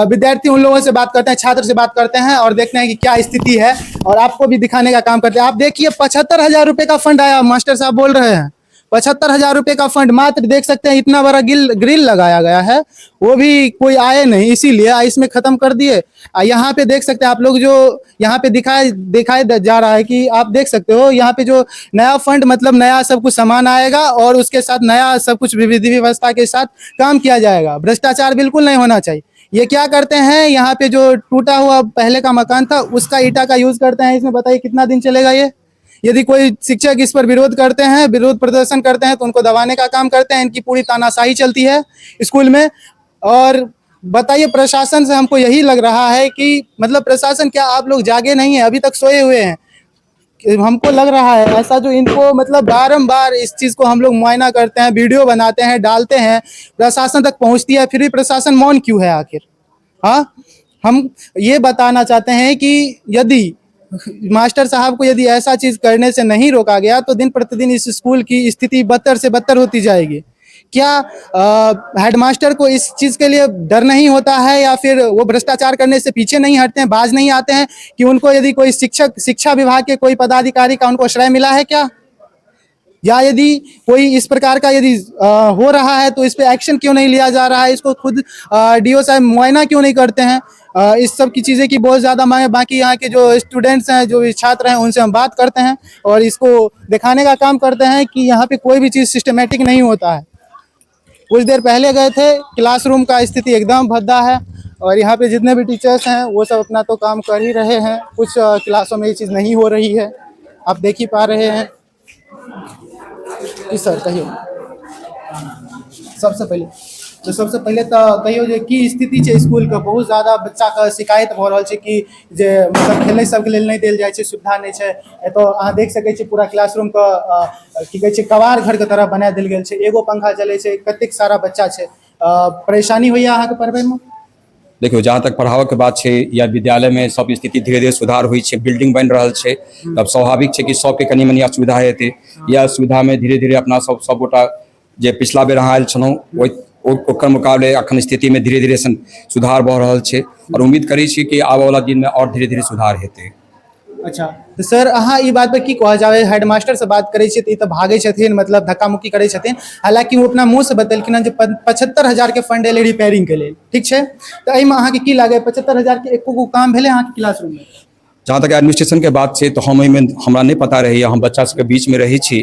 विद्यार्थी उन लोगों से बात करते हैं, छात्र से बात करते हैं और देखते हैं कि क्या स्थिति है और आपको भी दिखाने का काम करते हैं। आप देखिए 75,000 रुपये का फंड आया, मास्टर साहब बोल रहे हैं 75,000 रुपये का फंड मात्र। देख सकते हैं इतना बड़ा ग्रिल लगाया गया है, वो भी कोई आए नहीं, इसीलिए इसमें खत्म कर दिए। यहाँ पे देख सकते हैं आप लोग, जो यहाँ पे दिखाए दिखाई जा रहा है कि आप देख सकते हो यहाँ पे जो नया फंड मतलब नया सब कुछ सामान आएगा और उसके साथ नया सब कुछ विधि व्यवस्था के साथ काम किया जाएगा। भ्रष्टाचार बिल्कुल नहीं होना चाहिए। ये क्या करते हैं, यहाँ पे जो टूटा हुआ पहले का मकान था उसका ईटा का यूज करते हैं इसमें। बताइए कितना दिन चलेगा ये? यदि कोई शिक्षक इस पर विरोध करते हैं, विरोध प्रदर्शन करते हैं तो उनको दबाने का काम करते हैं। इनकी पूरी तानाशाही चलती है स्कूल में। और बताइए प्रशासन से हमको यही लग रहा है कि मतलब प्रशासन क्या आप लोग जागे नहीं है, अभी तक सोए हुए हैं? कि हमको लग रहा है ऐसा, जो इनको मतलब बारंबार इस चीज़ को हम लोग मुआयना करते हैं, वीडियो बनाते हैं, डालते हैं, प्रशासन तक पहुंचती है, फिर भी प्रशासन मौन क्यों है आखिर? हाँ, हम ये बताना चाहते हैं कि यदि मास्टर साहब को यदि ऐसा चीज़ करने से नहीं रोका गया तो दिन प्रतिदिन इस स्कूल की स्थिति बदतर से बदतर होती जाएगी। क्या हेडमास्टर को इस चीज़ के लिए डर नहीं होता है या फिर वो भ्रष्टाचार करने से पीछे नहीं हटते हैं, बाज नहीं आते हैं कि उनको यदि कोई शिक्षक, शिक्षा विभाग के कोई पदाधिकारी का उनको श्रेय मिला है क्या? या यदि कोई इस प्रकार का यदि हो रहा है तो इस पे एक्शन क्यों नहीं लिया जा रहा है? इसको खुद do साहब मुआयना क्यों नहीं करते हैं? इस सब की चीज़ें की बहुत ज़्यादा मांग है। बाकी यहाँ के जो स्टूडेंट्स हैं, जो भी छात्र हैं, उनसे हम बात करते हैं और इसको दिखाने का काम करते हैं कि यहाँ पे कोई भी चीज़ सिस्टमेटिक नहीं होता है। कुछ देर पहले गए थे, क्लासरूम का स्थिति एकदम भद्दा है और यहाँ पे जितने भी टीचर्स हैं वो सब अपना तो काम कर ही रहे हैं, कुछ क्लासों में ये चीज़ नहीं हो रही है, आप देख ही पा रहे हैं। जी सर कहियो, सबसे पहले तो सबसे पहले तऽ कहियो जे की स्थिति छै स्कूल के। बहुत ज़्यादा बच्चाके शिकायत भऽ रहल छै कि जे मतलब खेलै सबके लेल नहि देल जाइ छै, सुविधा नहि छै। एतऽ अहाँ देख सकै छी पूरा क्लासरूमके की कहै छै कबाड़ घरके तरह बना देल गेल छै, एगो पंखा चलै छै, कतेक सारा बच्चा छै। परेशानी होइया अहाँके पढ़बैमे? देखियौ, जहाँ तक पढ़ाबऽके बात छै या विद्यालयमे सब स्थिति धीरे धीरे सुधार होइ छै, बिल्डिंग बनि रहल छै, तब स्वाभाविक छै कि सबके कनि मनि असुविधा हेतै। इएह असुविधामे धीरे धीरे अपना सब सबगोटा जे पिछला बेर अहाँ आयल छलहुँ ओहि ओकर मुकाबले अखन स्थितिमे धीरे धीरे सुधार भऽ रहल छै आओर उम्मीद करै छी कि आबऽवला दिनमे आओर धीरे धीरे सुधार हेतै। अच्छा, तऽ सर अहाँ ई बात पर की कहल जावे? हेडमास्टर से बात करै छियै तऽ ई तऽ भागै छथिन, मतलब धक्का मुक्की करै छथिन। हालांकि ओ अपना मुँह से बतेलखिन हँ जे 75,000 के फंड एलै रिपेयरिंग के लेल, ठीक छै? तऽ एहिमे अहाँके की लागै, 75,000 के एको गो काम भेलै अहाँके क्लासरूममे? जहाँ तक एडमिनिस्ट्रेशनके बात छै तऽ हम एहिमे हमरा नहि पता रहैए, हम बच्चा सबके बीचमे रहै छी।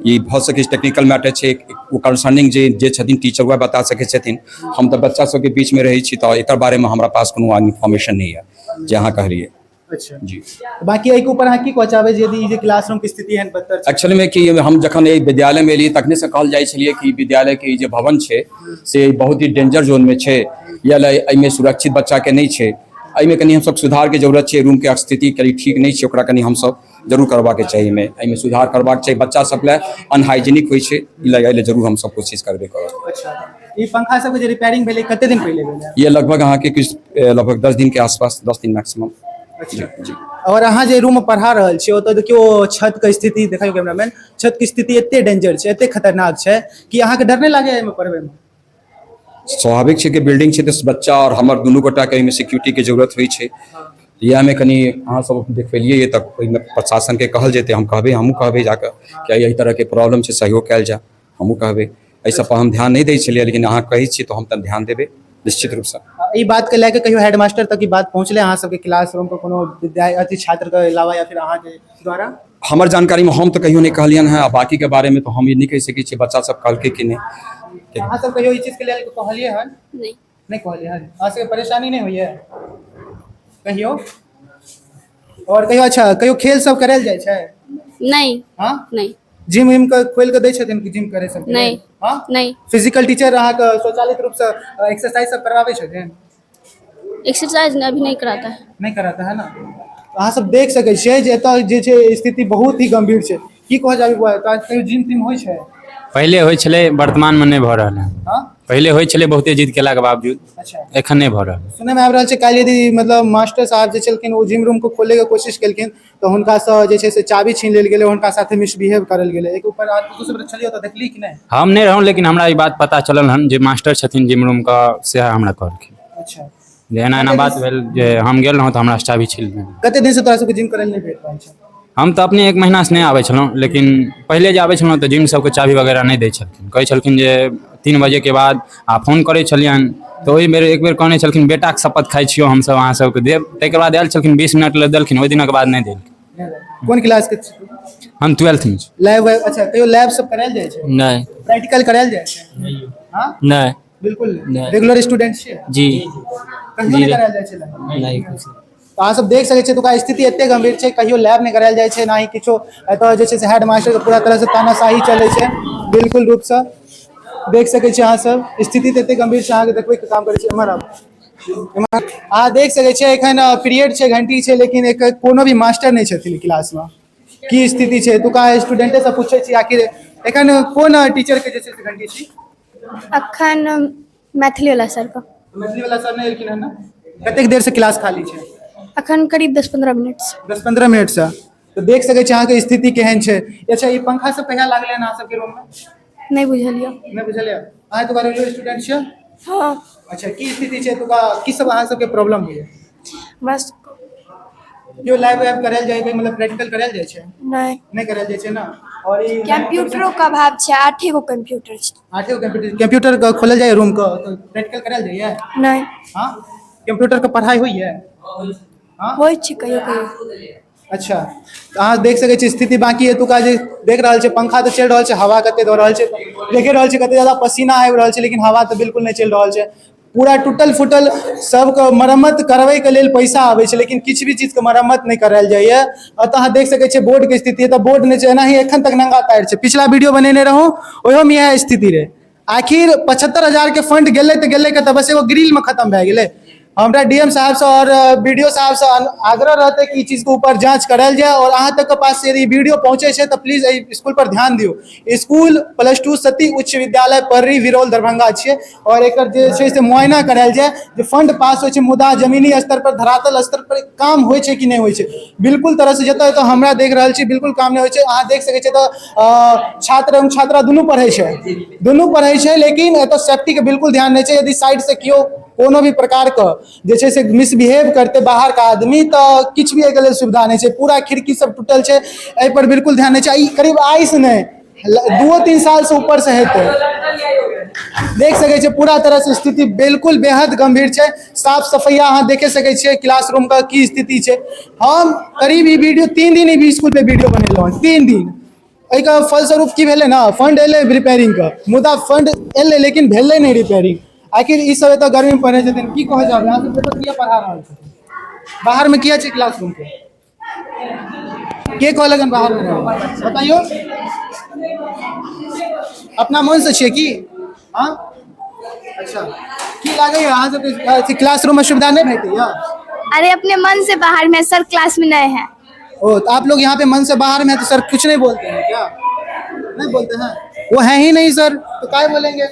ई भऽ सकै छै टेक्निकल मैटर छै, ओ कंसर्निंग जे जे छथिन टीचर वएह बता सकै छथिन। हम तऽ बच्चा सबके बीचमे रहै छी तऽ एकर बारेमे हमरा पास कोनो इन्फॉर्मेशन नहि यऽ जे अहाँ कहलियै। अच्छा जी। बाकी एहिके ऊपर अहाँ की कहऽ चाहबै जे यदि ई जे क्लासरूम के स्थिति एहन बदतर छै? एक्चुअलीमे कि हम जखन एहि विद्यालयमे एलियै तखनेसँ कहल जाइ छलियै कि विद्यालयके ई जे भवन छै से बहुत ही डेंजर जोनमे छै, या एहिमे सुरक्षित बच्चाके नहि छै, एहिमे कनि हमसब सुधारके जरूरत छै, रूमके स्थिति कनि ठीक नहि छै, ओकरा कनि हमसब जरूर करबाके चाही, एहिमे सुधार करबाक चाही। बच्चा सब लए अनहाइजीनिक होइ छै, ई लए एहि लए जरूर हमसब कोशिश करबे करब। अच्छा, ई पंखा सबके जे रिपेयरिंग भेलै कते दिन पहिले भेलै? ये लगभग अहाँके किछु लगभग 10 दिन के आसपास, 10 दिन मैक्सिमम। अच्छा। जी। और अहाँ जे रूम में पढ़ा रहल छियै ओतऽ देखियौ छत के स्थिति देखियौ कैमरामैन, छत के स्थिति एते डेंजर छै, एते खतरनाक छै कि अहाँके डर नहि लागैया एहिमे पढ़बैमे? स्वाभाविक छै कि बिल्डिंग छै तऽ बच्चा आओर हमर दुनू गोटाके एहिमे सिक्योरिटीके जरूरत होइ छै। इएहमे कनि अहाँ सब देखबेलियै तऽ ओहिमे प्रशासनके कहल जेतै, हम कहबै, हमहूँ कहबै जाकऽ कि एहि तरहके प्रॉब्लम छै, सहयोग कयल जाय, हमहूँ कहबै। एहि सब पर हम ध्यान नहि दै छलियै, लेकिन अहाँ कहै छी तऽ हम तऽ ध्यान देबै निश्चित रूपसँ। ई बात के लए के कहियो हेडमास्टर तक ई बात पहुँचलै अहाँ सबके क्लासरूम के कोनो विद्यार्थी छात्र के अलावा या फिर अहाँके द्वारा? हमर जानकारीमे हम तऽ कहियो नहि कहलियनि हँ, आ बाकीके बारेमे तऽ हम ई नहि कहि सकै छियै बच्चा सब कहलकै कि नहि। अहाँ सब कहियो ई चीज के लेल कहलियै हन? नहि। नहि कहलियै हन। अहाँ सबके परेशानी नहि होइया कहियो? और कहियो अच्छा कहियो खेल सब करल जाइ छै? नहीं। हाँ? नहीं। जिम उम के खोलि कऽ दै छथिन कि जिम करै सबके? नहि। हँ? नहि। फिजिकल टीचर अहाँके स्वचालित रूपसँ एक्सरसाइज सब करवाबै छथिन? एक्सरसाइज अभी नहीं कराता है। नहि कराता है ना। अहाँ सब देख सकै छियै जे एतऽ जे छै स्थिति बहुत ही गंभीर छै। की कहऽ जाबी बौआ, एतऽ कहियो जिम तिम होइ छै? पहिले होइ छलै, वर्तमानमे नहि भऽ रहल है। हँ? पहिले होइ छलै बहुते जिद केलाके बावजूद। एखन नहि भऽ रहल। सुनयमे आबि रहल छै काल्हि यदि मतलब मास्टर साहब जे छलखिन ओ जिम रूमके खोलैके कोशिश केलखिन तऽ हुनकासँ जे छै से चाबी छीन लेल गेलै, हुनका साथे मिसबिहेव करल गेलै। एक ऊपर तू सब छलियै तऽ देखली कि नहि? हम नहि रहौं, लेकिन हमरा ई बात पता चलल हन, जे मास्टर छथिन जिम रूमके सएह हमरा कहलखिन जे एना एना बात भेल, जे हम गेल रहौं तऽ हमरा चाबी छीन लेलक। कते दिनसँ तोरा सबके जिम करै लए नहि भेट रहल छै? हम तऽ अपने एक महीनासँ नहि आबै छलहुँ, लेकिन पहिले जे आबै छलहुँ तऽ जिम सबके चाबी वगैरह नहि दै छलखिन। कहै छलखिन जे 3 बजेके बाद। आ फोन करै छलियनि तऽ ओहि बेर एक बेर कहने छलखिन, बेटाके शपथ खाइ छियौ, हमसब अहाँ सबके देब। ताहिके बाद आयल छलखिन, 20 मिनट लए देलखिन, ओहि दिनक बाद नहि देलखिन। कोन क्लास के छी? हम 12thमे छी। लैब वैब, अच्छा, कहियो लैब सब करायल जाइ छै? नहि। प्रैक्टिकल करायल जाइ छै? हँ? नहि। बिल्कुल? नहि। रेगुलर स्टूडेंट छियै? जी। कहियो नहि करायल जाइ छै lab? नहि। तऽ अहाँ सब देख सकै छियै एतुका स्थिति एते गंभीर छै, कहियो लैब नहि करायल जाइ छै, ना ही किछो। एतऽ जे छै से हेड मास्टर के पूरा तरह से तानाशाही चलै छै। बिल्कुल रूपसँ देख सकै छियै अहाँ सब, स्थिति तऽ एते गंभीर छै। अहाँके देखबै के काम करै छै। एम्हर आबू, एम्हर। अहाँ देख सकै छियै एखन पीरियड छै, घंटी छै, लेकिन एक कोनो भी मास्टर नहि छथिन क्लासमे। की स्थिति छै एतुका, स्टूडेंटे से पूछै छी। आखिर एखन कोन टीचर के जे छै से घंटी छी? अखन मैथिली वाला सर के। मैथिली वाला सर नहि एलखिन हन ने? कतेक देर से क्लास खाली छै? अखन करीब 10-15 मिनट से। 10-15 मिनट से। तऽ देख सकै छी अहाँके स्थिति केहन छै। अच्छा, ई पंखा सब कहिया लागलै हन अहाँ सबके रूम मे? नहि बुझलियै। नहि बुझलियै? अहाँ एतुका रेगुलर स्टूडेंट छियै? हँ। अच्छा, की स्थिति छै एतुका? की सब अहाँ सबके प्रॉब्लम होइया? बस। केओ लैब वैब करायल जाइ छै, मतलब प्रैक्टिकल करायल जाइ छै? नहि। नहि करायल जाइ छै ने? और ई कंप्यूटरो के अभाव छै, आठे गो कंप्यूटर छै। आठे गो कंप्यूटर। कंप्यूटर के खोलल जाय रूम के तऽ प्रैक्टिकल करायल जाइए? नहि। हाँ, कंप्यूटर के पढ़ाई होइए? हाँ? होइ छै कहियो कहियो। अच्छा, तऽ अहाँ देख सकै छी स्थिति। बाकी एतुका जे देख रहल छै, पंखा तऽ चलि रहल छै, हवा कते दऽ रहल छै। देखे रहल छै कते ज्यादा पसीना आबि रहल छै, लेकिन हवा तऽ बिल्कुल नहि चलि रहल छै। पूरा टूटल फूटल, सबके मरम्मत करबैके लेल पैसा आबै छै, लेकिन किछु भी चीजके मरम्मत नहि करायल जाइए। एतऽ अहाँ देख सकै छियै बोर्डके स्थिति। एतऽ बोर्ड नहि छै, एनाही एखन तक नंगा तार छै। पिछला वीडियो बनेने रहौं, ओहियोमे इएह स्थिति रहै। आखिर 75,000के फंड गेलै तऽ गेलै कतऽ? बस एगो ग्रिलमे खतम भए गेलै। हमरा डीएम साहब से और बीडीओ साहब से आग्रह रहतै कि ई चीजके ऊपर जांच करायल जाय और अहाँ तक के पास यदि वीडियो पहुँचे छै तऽ प्लीज एहि स्कूल पर ध्यान दियौ। स्कूल +2 सती उच्च विद्यालय, पर्री, विरौल, दरभंगा छियै और एकर जे छै से मुआयना करायल जाय जे फंड पास होइ छै, मुदा जमीनी स्तर पर, धरातल स्तर पर काम होइ छै कि नहि होइ छै। बिल्कुल तरह से जतऽ जतऽ हमरा देख रहल छी, बिल्कुल काम नहि होइ छै। अहाँ देख सकै छियै तऽ छात्र एवं छात्रा दुनू पढ़ै छै, दुनू पढ़ै छै, लेकिन एतऽ सेफ्टीके बिल्कुल ध्यान नहि छै। यदि साइड से केओ कोनो भी प्रकारके जे छै से मिसबिहेव करतै बाहरके आदमी तऽ किछु भी एहिके लेल सुविधा नहि छै। पूरा खिड़की सब टूटल छै, एहि पर बिल्कुल ध्यान नहि छै। ई करीब आइसँ नहि, 2-3 साल से ऊपर से हेतै। देख सकै छियै पूरा तरह से स्थिति बिल्कुल बेहद गंभीर छै। साफ सफैया अहाँ देखे सकै छियै क्लासरूम का की स्थिति छै। हम करीब ई वीडियो 3 दिन ई स्कूल पे वीडियो बनेलहुँ हँ, 3 दिन। एहिके फलस्वरूप की भेलै ने, फंड एलै रिपेयरिंगके, मुदा फंड एलै लेकिन भेलै नहि रिपेयरिंग। आखिर ई सब एतऽ गर्मीमे पढ़ै छथिन। की कहऽ चाहबै अहाँ सब? एतऽ किया पढ़ा रहल छथिन? बाहरमे किया छै क्लासरूम के? के कहलक हन बाहरमे रहै? बताइयो, अपना मन से छियै की? हाँ, अच्छा, की लागैए अहाँ सबके क्लासरूममे सुविधा नहि भेटैया? अरे, अपने मन से बाहर में, सर क्लास में नहीं है। ओ, तो आप लोग यहाँ पे मन से बाहर में है तो सर कुछ नहीं बोलते हैं क्या? नहीं बोलते हैं? वो है ही नहीं सर, तो क्या बोलेंगे?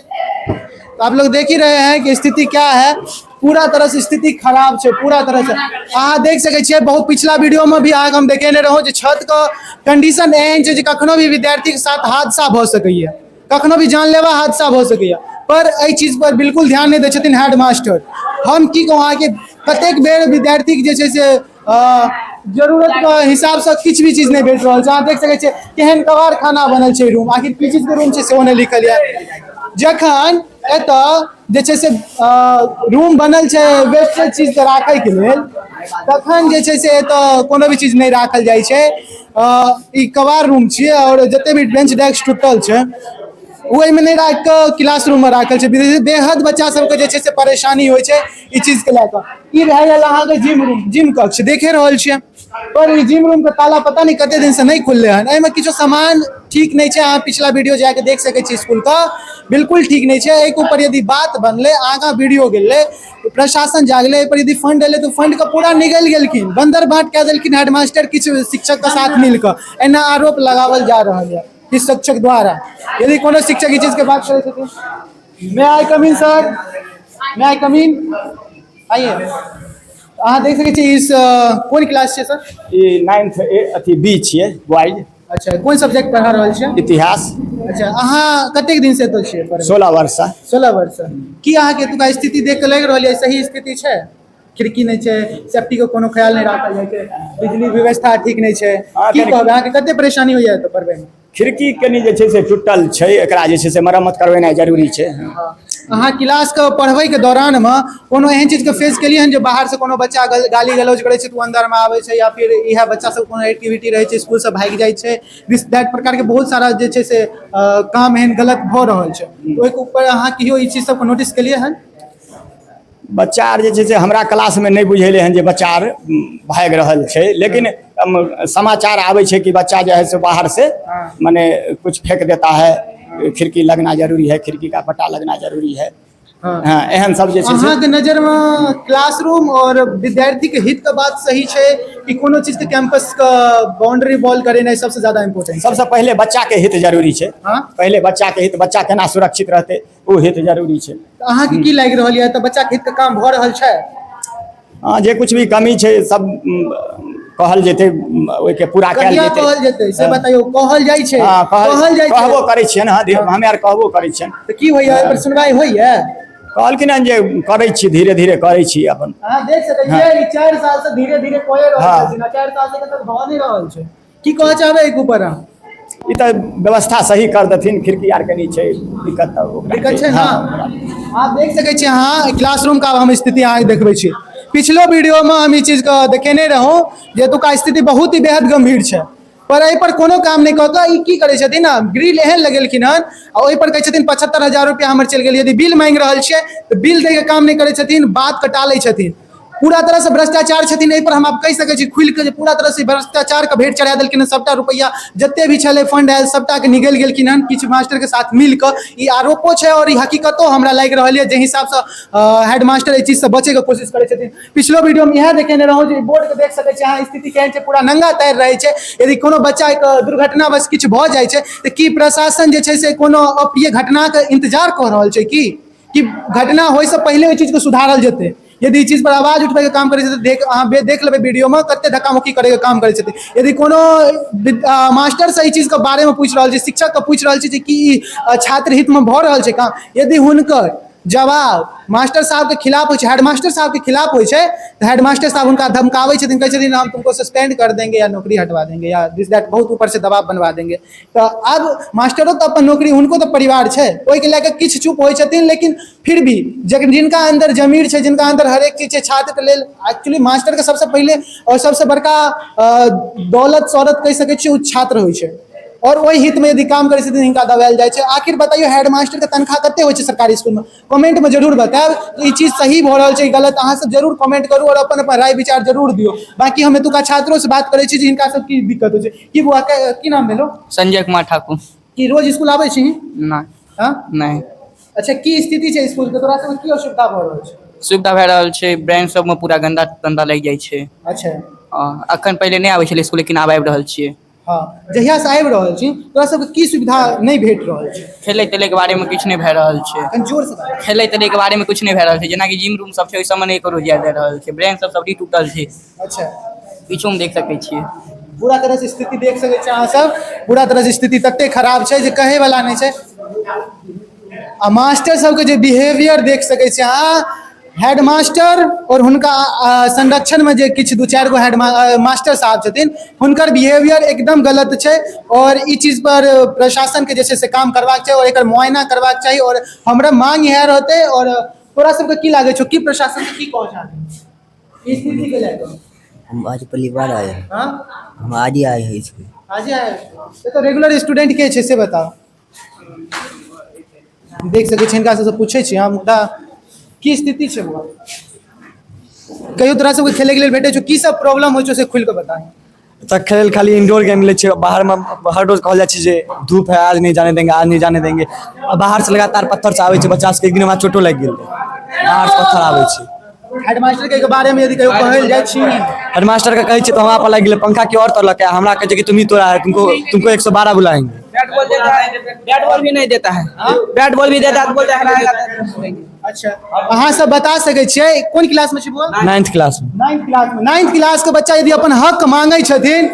तो आप लोग देख ही रहे हैं कि स्थिति क्या है। पूरा तरह से स्थिति खराब छै पूरा तरह से। अहाँ देख सकै छियै, बहुत पिछला वीडियो में भी अहाँके हम देखेने रहौं जे छत के कंडीशन एहन छै जे कखनो भी विद्यार्थी के साथ हादसा भऽ सकैए, कखनो भी जानलेवा हादसा भऽ सकैए, पर एहि चीज पर बिल्कुल ध्यान नहि दै छथिन हेड मास्टर। हम की कहूँ अहाँके, कतेक बेर विद्यार्थीके जे छै से जरूरतके हिसाबसँ किछु भी चीज नहि भेट रहल छै। अहाँ देख सकै छियै केहन कबाड़ खाना बनल छै रूम। आखिर की चीजके रूम छै सेहो नहि लिखल यऽ। जखन एतऽ जे छै से रूम बनल छै वेस्टेज चीजके राखैके लेल, तखन जे छै से एतऽ कोनो भी चीज नहि राखल जाइ छै। ई कबाड़ रूम छियै आओर जते भी बेंच डेस्क टूटल छै, ओहिमे नहि राखि कऽ क्लास रूममे राखल छै। बेहद बच्चा सबके जे छै से परेशानी होइ छै ई चीजके लए कऽ। ई भए गेल अहाँके जिम रूम, जिम कक्ष। देखे रहल छियै। पर ई जिम रूम के ताला पता नहीं कते दिन से नहीं खुलले हन। एहिमे किछो सामान ठीक नहीं छै। अहाँ पिछला वीडियो जाके देख सकै छी, स्कूल का बिल्कुल ठीक नहीं छै। एहिके ऊपर यदि बात बनलै, आगाँ वीडियो गेलै, प्रशासन जागलै, एहि पर यदि फंड एलै तऽ फंड के पूरा निगलि गेलखिन, बंदर बांट कए देलखिन हेडमास्टर किछु शिक्षक के साथ मिल कऽ। एना आरोप लगावल जा रहल यऽ किछु शिक्षक द्वारा। यदि कोनो शिक्षक ई चीज के बात करै छथिन। May I come in sir? May I come in? आइए। अहाँ देख सकै छी इस कोन क्लास छै सर? ई नाइन्थ ए अथी बी छियै, बॉयज। अच्छा, कोन सब्जेक्ट पढ़ा रहल छियै? इतिहास। अच्छा, अहाँ कतेक दिन से एतऽ छियै पढ़बै? 16 वर्षसँ। 16 वर्षसँ। की अहाँके एतुका स्थिति देख कऽ लागि रहल यऽ सही स्थिति छै? खिड़की नहि छै, सेफ्टी के कोनो ख्याल नहि राखल जाइ छै, बिजली व्यवस्था ठीक नहि छै। की कहबै, अहाँके कते परेशानी होइया एतऽ पढ़बै मे? खिड़की कनि जे छै से टूटल छै, एकरा जे छै से मरम्मत करबेनाइ जरूरी छै। अहाँ क्लासके पढ़बैके दौरानमे कोनो एहन चीजके फेस केलियै हन जे बाहरसँ कोनो बच्चा गाली गलौज करै छै तऽ ओ अन्दरमे आबै छै, या फिर इएह बच्चा सब कोनो एक्टिविटी रहै छै, स्कूलसँ भागि जाइ छै, दिस that प्रकारके बहुत सारा जे छै से काम एहन गलत भऽ रहल छै, ओहिके ऊपर अहाँ कहियो ई चीज सबके नोटिस केलियै हन? बच्चा आर जे छै से हमरा क्लासमे नहि बुझेलै हन जे बच्चा आर भागि रहल छै, लेकिन समाचार आबै छै कि बच्चा जे है से बाहर से मने कुछ फेंक देता है। खिड़की लगना जरूरी है, खिड़की का पट्टा लगना जरूरी है। हाँ, एहन सब जे छै से। अहाँके नजरमे क्लासरूम और विद्यार्थी के हित के बात सही छै कि कोनो चीज के कैंपस के बाउंड्री वॉल करेनाइ सबसे ज्यादा इम्पोर्टेंट? सबसँ पहिले बच्चाके हित जरूरी छै। पहिले बच्चाके हित, बच्चा केना सुरक्षित रहतै, ओ हित जरूरी छै। तऽ अहाँके की लागि रहल यऽ, तऽ बच्चाके हित के काम भऽ रहल छै? हँ, जे कुछ भी कमी छै सब कहल जेतै, ओहिके पूरा कयल कहिया जेतै। कहल जेतै से बताइयो। कहल जाइ छै? हँ, कहल कहल जाइ छै? कहबो करै छियनि। हँ, हमे आर कहबो करै छियनि। तऽ की होइया, एहि पर सुनवाई होइया? कहलखिन हन जे करै छी, धीरे धीरे करै छी अपन। अहाँ देख सकै छियै, ई 4 साल से धीरे धीरे कए रहल छथिन आ 4 साल से तक भऽ नहि रहल छै। की कहऽ चाहबै एहि ऊपर अहाँ? ई तऽ व्यवस्था सही कर देथिन। खिड़की आर कनि छै दिक्कत तऽ ओकरा। दिक्कत छै ने? हँ। आप देख सकै छियै अहाँ, क्लासरूम का हम स्थिति अहाँके देखबै छी। पिछलो वीडियो में हम ई चीज के देखेने रहूं जे एतुका स्थिति बहुत ही बेहद गंभीर छै, पर एहि पर कोनो काम नहि कऽ कऽ ई की करै छथिन ने, ग्रिल एहन लगेलखिन हन आ ओहि पर कहै छथिन 75,000 रुपया हमर चलि गेल। यदि बिल मांगि रहल छियै तऽ बिल दैके काम नहि करै छथिन, बात कटा लै छथिन। पूरा तरह से भ्रष्टाचार छथिन। एहि पर हम आब कहि सकै छी खुलि कऽ जे पूरा तरह से भ्रष्टाचार के भेंट चढ़ा देलखिन हन। सबटा रुपैआ जते भी छलै फंड आयल, सबटा के निगलि गेलखिन हन किछु मास्टर के साथ मिल कऽ। ई आरोपो छै और ई हकीकतो हमरा लागि रहल यऽ, जे हिसाबसँ हेडमास्टर एहि चीजसँ बचैके कोशिश करै छथिन। पिछलो वीडियो में इएह देखेने रहौं जे बोर्ड के देख सकै छी अहाँ, स्थिति केहन छै। पूरा नंगा तैर रहै छै। यदि कोनो बच्चा के दुर्घटनावश किछु भऽ जाइ छै तऽ की प्रशासन जे छै से कोनो अप्रिय घटनाके इंतजार कऽ रहल छै कि घटना होइसँ पहिले ओहि चीजके सुधारल जेतै? यदि ई चीज पर आवाज उठबैके काम करै छै तऽ देख, अहाँ देख लेबै वीडियोमे कते धक्का मुक्की करैके काम करै छथिन। यदि कोनो मास्टरसँ ई चीजके बारेमे पूछि रहल छी, शिक्षकके पूछि रहल छी जे की ई छात्र हितमे भऽ रहल छै काम, यदि हुनकर जवाब मास्टर साहबके खिलाफ होइ छै, हेडमास्टर साहबके खिलाफ होइ छै, तऽ हेडमास्टर साहब हुनका धमकाबै छथिन, कहै छथिन हम तुमको सस्पेंड कर देंगे या नौकरी हटवा देंगे या दिस that, बहुत ऊपर से दबाव बनवा देंगे। तऽ आब मास्टरो तऽ अपन नौकरी, हुनको तऽ परिवार छै, ओहिके लए कऽ किछु चुप होइ छथिन। लेकिन फिर भी जखन जिनका अन्दर जमीर छै, जिनका अन्दर हरेक चीज छै छात्रके लेल, एक्चुअली मास्टरके सबसँ पहिले आओर सबसँ बड़का दौलत शौहरत कहि सकै छियै ओ छात्र होइ छै और ओहि हितमे यदि काम करै छथिन, हिनका दबायल जाइ छै। आखिर बताइयो, हेडमास्टरके तनख्वाह कते होइ छै सरकारी स्कूलमे? कमेंटमे जरूर बतायब कि ई चीज सही भऽ रहल छै कि गलत। अहाँ सब जरूर कमेंट करू और अपन अपन राय विचार जरूर दियौ। बाकी हम एतुका छात्रो से बात करै छी जे हिनका सब की दिक्कत होइ छै। की बौआ, की नाम भेलो? संजय कुमार ठाकुर। की रोज स्कूल आबै छी? नहि। हँ? नहि। अच्छा, की स्थिति छै स्कूल के? तोरा सबके की असुविधा भऽ रहल छै? सुविधा भए रहल छै, ब्रेंच सबमे पूरा गन्दा तन्दा लागि जाइ छै। अखन पहिले नहि आबै छलै स्कूल, लेकिन आब आबि रहल छियै। हँ, जहिया से आबि रहल छी, तोरा सबके की सुविधा नहि भेट रहल छै? खेलै तेलैके बारेमे किछु नहि भए रहल छै। कनि जोर से बाजू। खेलै तेलैके बारेमे किछु नहि भए रहल छै, जेनाकि जिम रूम सब छै, ओहि सबमे नहि ककरो जाय दे रहल छै। ब्रेंच सब सबटी टूटल छै। पीछोमे देख सकै छियै। पूरा तरह से स्थिति देख सकै छी अहाँ सब। पूरा तरह से स्थिति तते खराब छै जे कहै वाला नहि छै। आ मास्टर सबके जे बिहेवियर देख सकै छी अहाँ, हेड मास्टर और हुनका संरक्षणमे जे किछु दू चारि गो हेड मास्टर साहब छथिन, हुनकर बिहेवियर एकदम गलत छै और ई चीज पर प्रशासनके जे छै से काम करबाक चाही और एकर मुआयना करबाक चाही और हमरा मांग इएह रहतै। और तोरा सबके की लागै छौ, की प्रशासन के की कहऽ चाहबही ई स्थितिके लए कऽ? हम आज पहली बार आए हैं। हम आज ही आए हैं स्कूल। आज आए? तऽ रेगुलर स्टूडेंट के छै से बताओ। देख सकै छी, हिनका सबसँ पूछै छी हम। मुदा की स्थिति छै बौआ? कहियो तोरा सबके खेलैके लेल भेटै छौ? की सब प्रॉब्लम होइ छौ से खुलि कऽ बताही। तऽ खेलै लए खाली इंडोर गेम मिलै छै। बाहरमे हर रोज कहल जाइ छै जे धूप है, आज नहीं जाने देंगे, आज नहीं जाने देंगे। आ बाहरसँ लगातार पत्थर से आबै छै। बच्चा सबके एक दिन हमरा चोटो लागि गेल रहै, बाहरसँ पत्थर आबै छै। हेडमास्टर के बारे में यदि कहियो कहल जाइ छी? हेडमास्टर के कहै छियै तऽ हमरा पर लागि गेलै, पंखा के और तोड़लकै। हमरा कहै छै कि तुम ही तोड़ा है, तुमको तुमको 112 बुलाएंगे। बैट बॉल देता है, बैट बॉल भी नहीं देता है। बैट बॉल भी देता है तो बोलता है। अच्छा, अहाँ सब बता सकै छियै कोन क्लास में छी बुआ? नाइन्थ क्लास में। नाइन्थ क्लास में। नाइन्थ क्लास के बच्चा यदि अपन हक मांगै छथिन,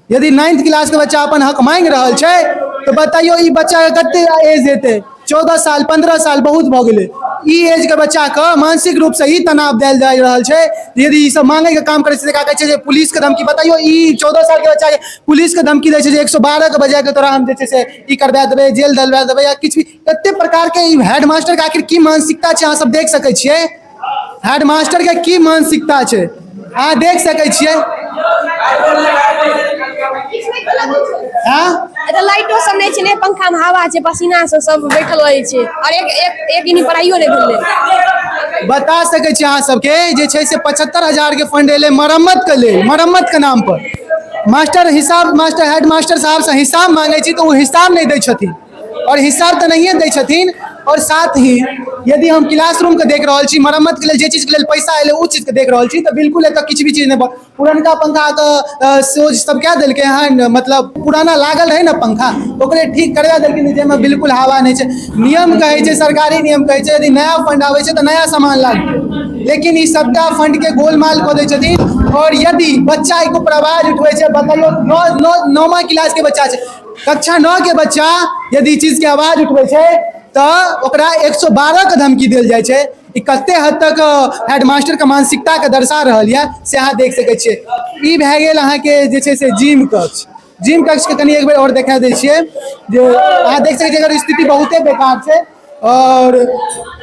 यदि नाइन्थ क्लास के बच्चा अपन हक मांगि रहल छै तऽ बताइयो ई बच्चा के कते एज हेतै? 14 साल, 15 साल बहुत भऽ गेलै। ई एज के बच्चा के मानसिक रूप से ई तनाव देल जा रहल छै। यदि ई सब मांगै के काम करै छै तऽ कहै छै जे पुलिस के धमकी। बताइयो, ई 14 साल के बच्चा के पुलिस के धमकी दै छै जे 112 के बजाय के तोरा हम जे छै से ई करबा देबै, जेल डलवा देबै या किछु भी। कते प्रकार के ई हेडमास्टर के आखिर की मानसिकता छै, अहाँ सब देख सकै छियै। हेडमास्टर के की मानसिकता छै अहाँ देख सकै छियै। हाँ। एतऽ लाइटो सब नहि छै, नहि पंखा मे हवा छै, पसीना से सब बैठल रहै छै और एक एक एक इनी पढ़ाइयो नहि भेलै। बता सकै छी अहाँ सबके जे छै से 75,000 के फंड एलै मरम्मत के लेल। मरम्मत के नाम पर मास्टर हिसाब मास्टर हेड मास्टर साहब से हिसाब मांगै छी तऽ ओ हिसाब नहि दै छथिन और हिसाब तऽ नहिए दै छथिन। और साथ ही यदि हम क्लासरूम के देख रहल छी, मरम्मत के लेल जे चीज के लेल पैसा एलै ओ चीज के देख रहल छी, तऽ बिल्कुल एतऽ किछु भी चीज नहि। पुरनका पंखा के सोच सब कए देलकै हन, मतलब पुराना लागल रहै ने पंखा, ओकरे ठीक करवा देलखिन, जाहिमे बिल्कुल हवा नहि छै। नियम कहै छै, सरकारी नियम कहै छै, यदि नया फंड आबै छै तऽ नया सामान लागतै, लेकिन ई सबटा फंड के गोलमाल कऽ दै छथिन। और यदि बच्चा एक ऊपर आवाज उठबै छै, बताइयो, नौ नौ नौमा क्लास के बच्चा छै, कक्षा 9 के बच्चा यदि ई चीज के आवाज उठबै छै तऽ ओकरा 112 के धमकी देल जाइ छै। ई कते हद तक हेडमास्टर के मानसिकता के दर्शा रहल यऽ से अहाँ देख सकै छियै। ई भए गेल अहाँके जे छै से जिम कक्ष। जिम कक्ष के कनि एक बेर आओर देखा दै छियै जे अहाँ देख सकै छियै एकर स्थिति बहुते बेकार छै। और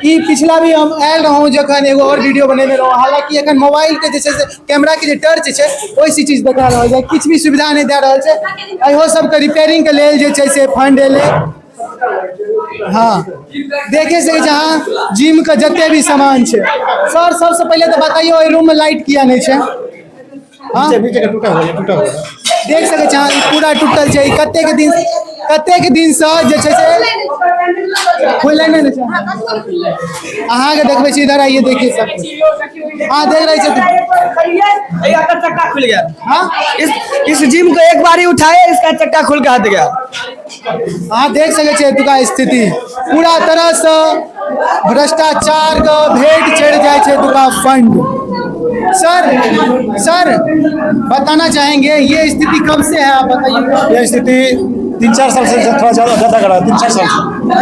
ई पिछला भी हम आयल रहौं जखन एगो और वीडियो बनेने रहौं, हालांकि एखन मोबाइल के जे छै से कैमरा के जे टर्च छै ओहिसँ चीज देखा रहल छै, किछु भी सुविधा नहि दए रहल छै। इहो सबके रिपेयरिंग के लेल जे छै से फंड एलै। हाँ, देखे सकै छी अहाँ जिम के जते भी सामान छै। सर, सबसे पहिले तऽ बताइयो एहि रूम में लाइट किया नहि छै? हाँ? नीचे का टूटा हुआ है, टूटा हुआ है। देख सकै छी अहाँ, ई पूरा टूटल छै। ई कतेक दिन से जे छै से खुलले नहि ने छै। अहाँके देखबै छी, इधर आइए, देखिए सब कुछ। हाँ, देख रहे छथिन। चक्का खुल गया। हाँ? इस जिम को एक बार ही उठाए, इसका चक्का खुल के हट गया। अहाँ देख सकै छियै एतुका स्थिति, पूरा तरह से भ्रष्टाचार के भेंट चढ़ि जाइ छै एतुका फंड। सर, सर बताना चाहेंगे ये स्थिति कब से है, आप बताइए। यह स्थिति 3-4 साल से थोड़ा ज्यादा ज्यादा खराब है, 3-4 साल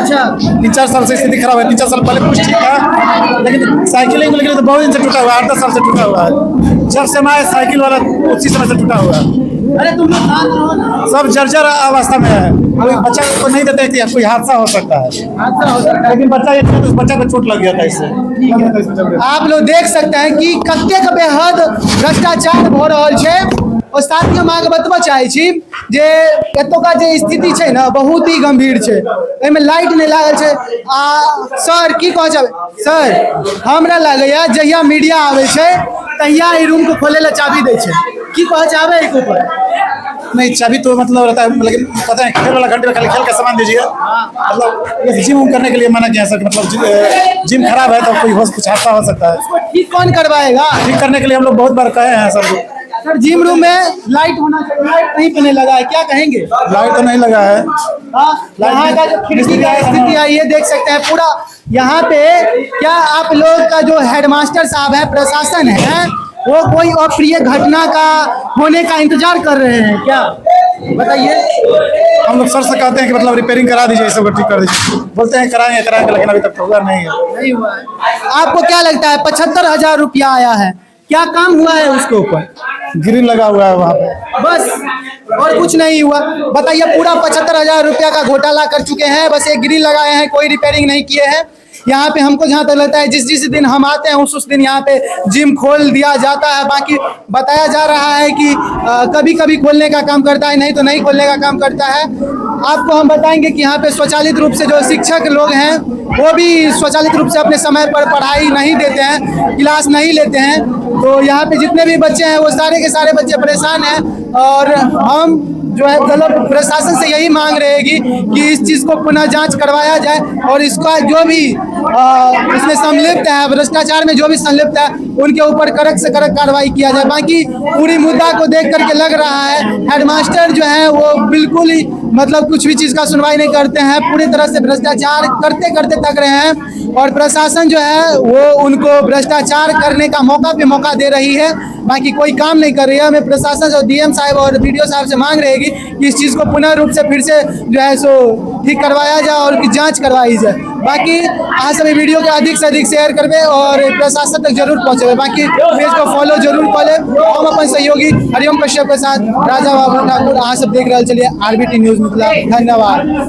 से। 3-4 साल से स्थिति खराब है। 3-4 साल पहले कुछ ठीक था, लेकिन साइकिलिंग को लेकर तो बहुत दिन से टूटा हुआ है, 8-10 साल से टूटा हुआ है। जब से मैं साइकिल वाला उसी समय से टूटा हुआ है। अरे तुम लोग साथ रहो ना। सब जर्जर अवस्था में है। कोई बच्चा को नहीं देते कि कोई हादसा हो सकता है, हादसा हो सकता है, लेकिन बच्चा ये तो बच्चा को चोट लग गया था इससे। आप लोग देख सकते हैं कि कतेक बेहद भ्रष्टाचार भऽ रहल छै। और साथ ही हम अहाँके बतबऽ चाहै छी जे एतुका जे स्थिति छै ने बहुत ही गंभीर छै, एहिमे लाइट नहि लागल छै। आ सर की कहऽ चाहबै? सर, हमरा लागैया जहिया मीडिया आबै छै तहिया ई रूम के खोलै लए चाबी दै छै, की कहऽ चाहबै एहिके ऊपर? नहीं, चाबी तो मतलब रहता है, लेकिन पता है खेल वाला घंटे में खाली खेल का सामान दीजिए, मतलब जिम उम करने के लिए मना किया सर, मतलब जिम खराब है तो कोई हो कुछ हादसा हो सकता है। उसको ठीक कौन करवाएगा? ठीक करने के लिए हम लोग बहुत बार कहे हैं सर को। सर, जिम रूम में लाइट होना चाहिए, लाइट कहीं पे नहीं लगा है, क्या कहेंगे? लाइट तो नहीं लगा है। हाँ, यहाँ का जो खिड़की का स्थिति है ये देख सकते हैं पूरा। यहाँ पे क्या आप लोग का जो हेडमास्टर साहब है, प्रशासन है, वो कोई अप्रिय घटना का होने का इंतजार कर रहे हैं क्या? बताइए। हम लोग सर से कहते हैं कि मतलब रिपेयरिंग करा दीजिए, सब ठीक कर दीजिए, बोलते हैं कराएंगे कराएंगे, लेकिन अभी तक तो हुआ नहीं है। नहीं हुआ है। आपको क्या लगता है 75,000 रुपया आया है, क्या काम हुआ है उसके ऊपर? ग्रिल लगा हुआ है वहाँ पे बस, और कुछ नहीं हुआ। बताइए, पूरा 75,000 रुपया का घोटाला कर चुके हैं, बस एक ग्रिल लगाए हैं, कोई रिपेयरिंग नहीं किए हैं। यहाँ पे हमको जहाँ तक लगता है जिस जिस दिन हम आते हैं उस दिन यहाँ पे जिम खोल दिया जाता है। बाकी बताया जा रहा है कि कभी कभी खोलने का काम करता है, नहीं तो नहीं खोलने का काम करता है। आपको हम बताएंगे कि यहाँ पे स्वचालित रूप से जो शिक्षक लोग हैं वो भी स्वचालित रूप से अपने समय पर पढ़ाई नहीं देते हैं, क्लास नहीं लेते हैं। तो तो यहाँ पे जितने भी बच्चे हैं वो सारे के सारे बच्चे परेशान हैं और हम जो है मतलब प्रशासन से यही मांग रहेगी कि इस चीज़ को पुनः जांच करवाया जाए और इसका जो भी इसमें संलिप्त है, भ्रष्टाचार में जो भी संलिप्त है, उनके ऊपर कड़क से कड़क कार्रवाई किया जाए। बाकी पूरी मुद्दा को देख करके लग रहा है हेडमास्टर जो है वो बिल्कुल ही मतलब कुछ भी चीज़ का सुनवाई नहीं करते हैं, पूरी तरह से भ्रष्टाचार करते करते थक रहे हैं और प्रशासन जो है वो उनको भ्रष्टाचार करने का मौका पे मौका दे रही है, बाकी कोई काम नहीं कर रही है। हमें प्रशासन और डीएम साहब और बीडीओ साहब से मांग रहेगी कि इस चीज़ को पुनः रूप से फिर से जो है सो ठीक करवाया जाए और उसकी जांच करवाई जाए। बाकी अहाँ सब वीडियो के अधिक से अधिक शेयर करबे और प्रशासन तक जरूर पहुँचेबै। बाकी पेज को फॉलो जरूर कऽ लेब। हम अपन सहयोगी हरिओम कश्यप के साथ राजा बाबू ठाकुर, अहाँ सब देख रहल छलियै आरबीटी न्यूज मिथिला। धन्यवाद।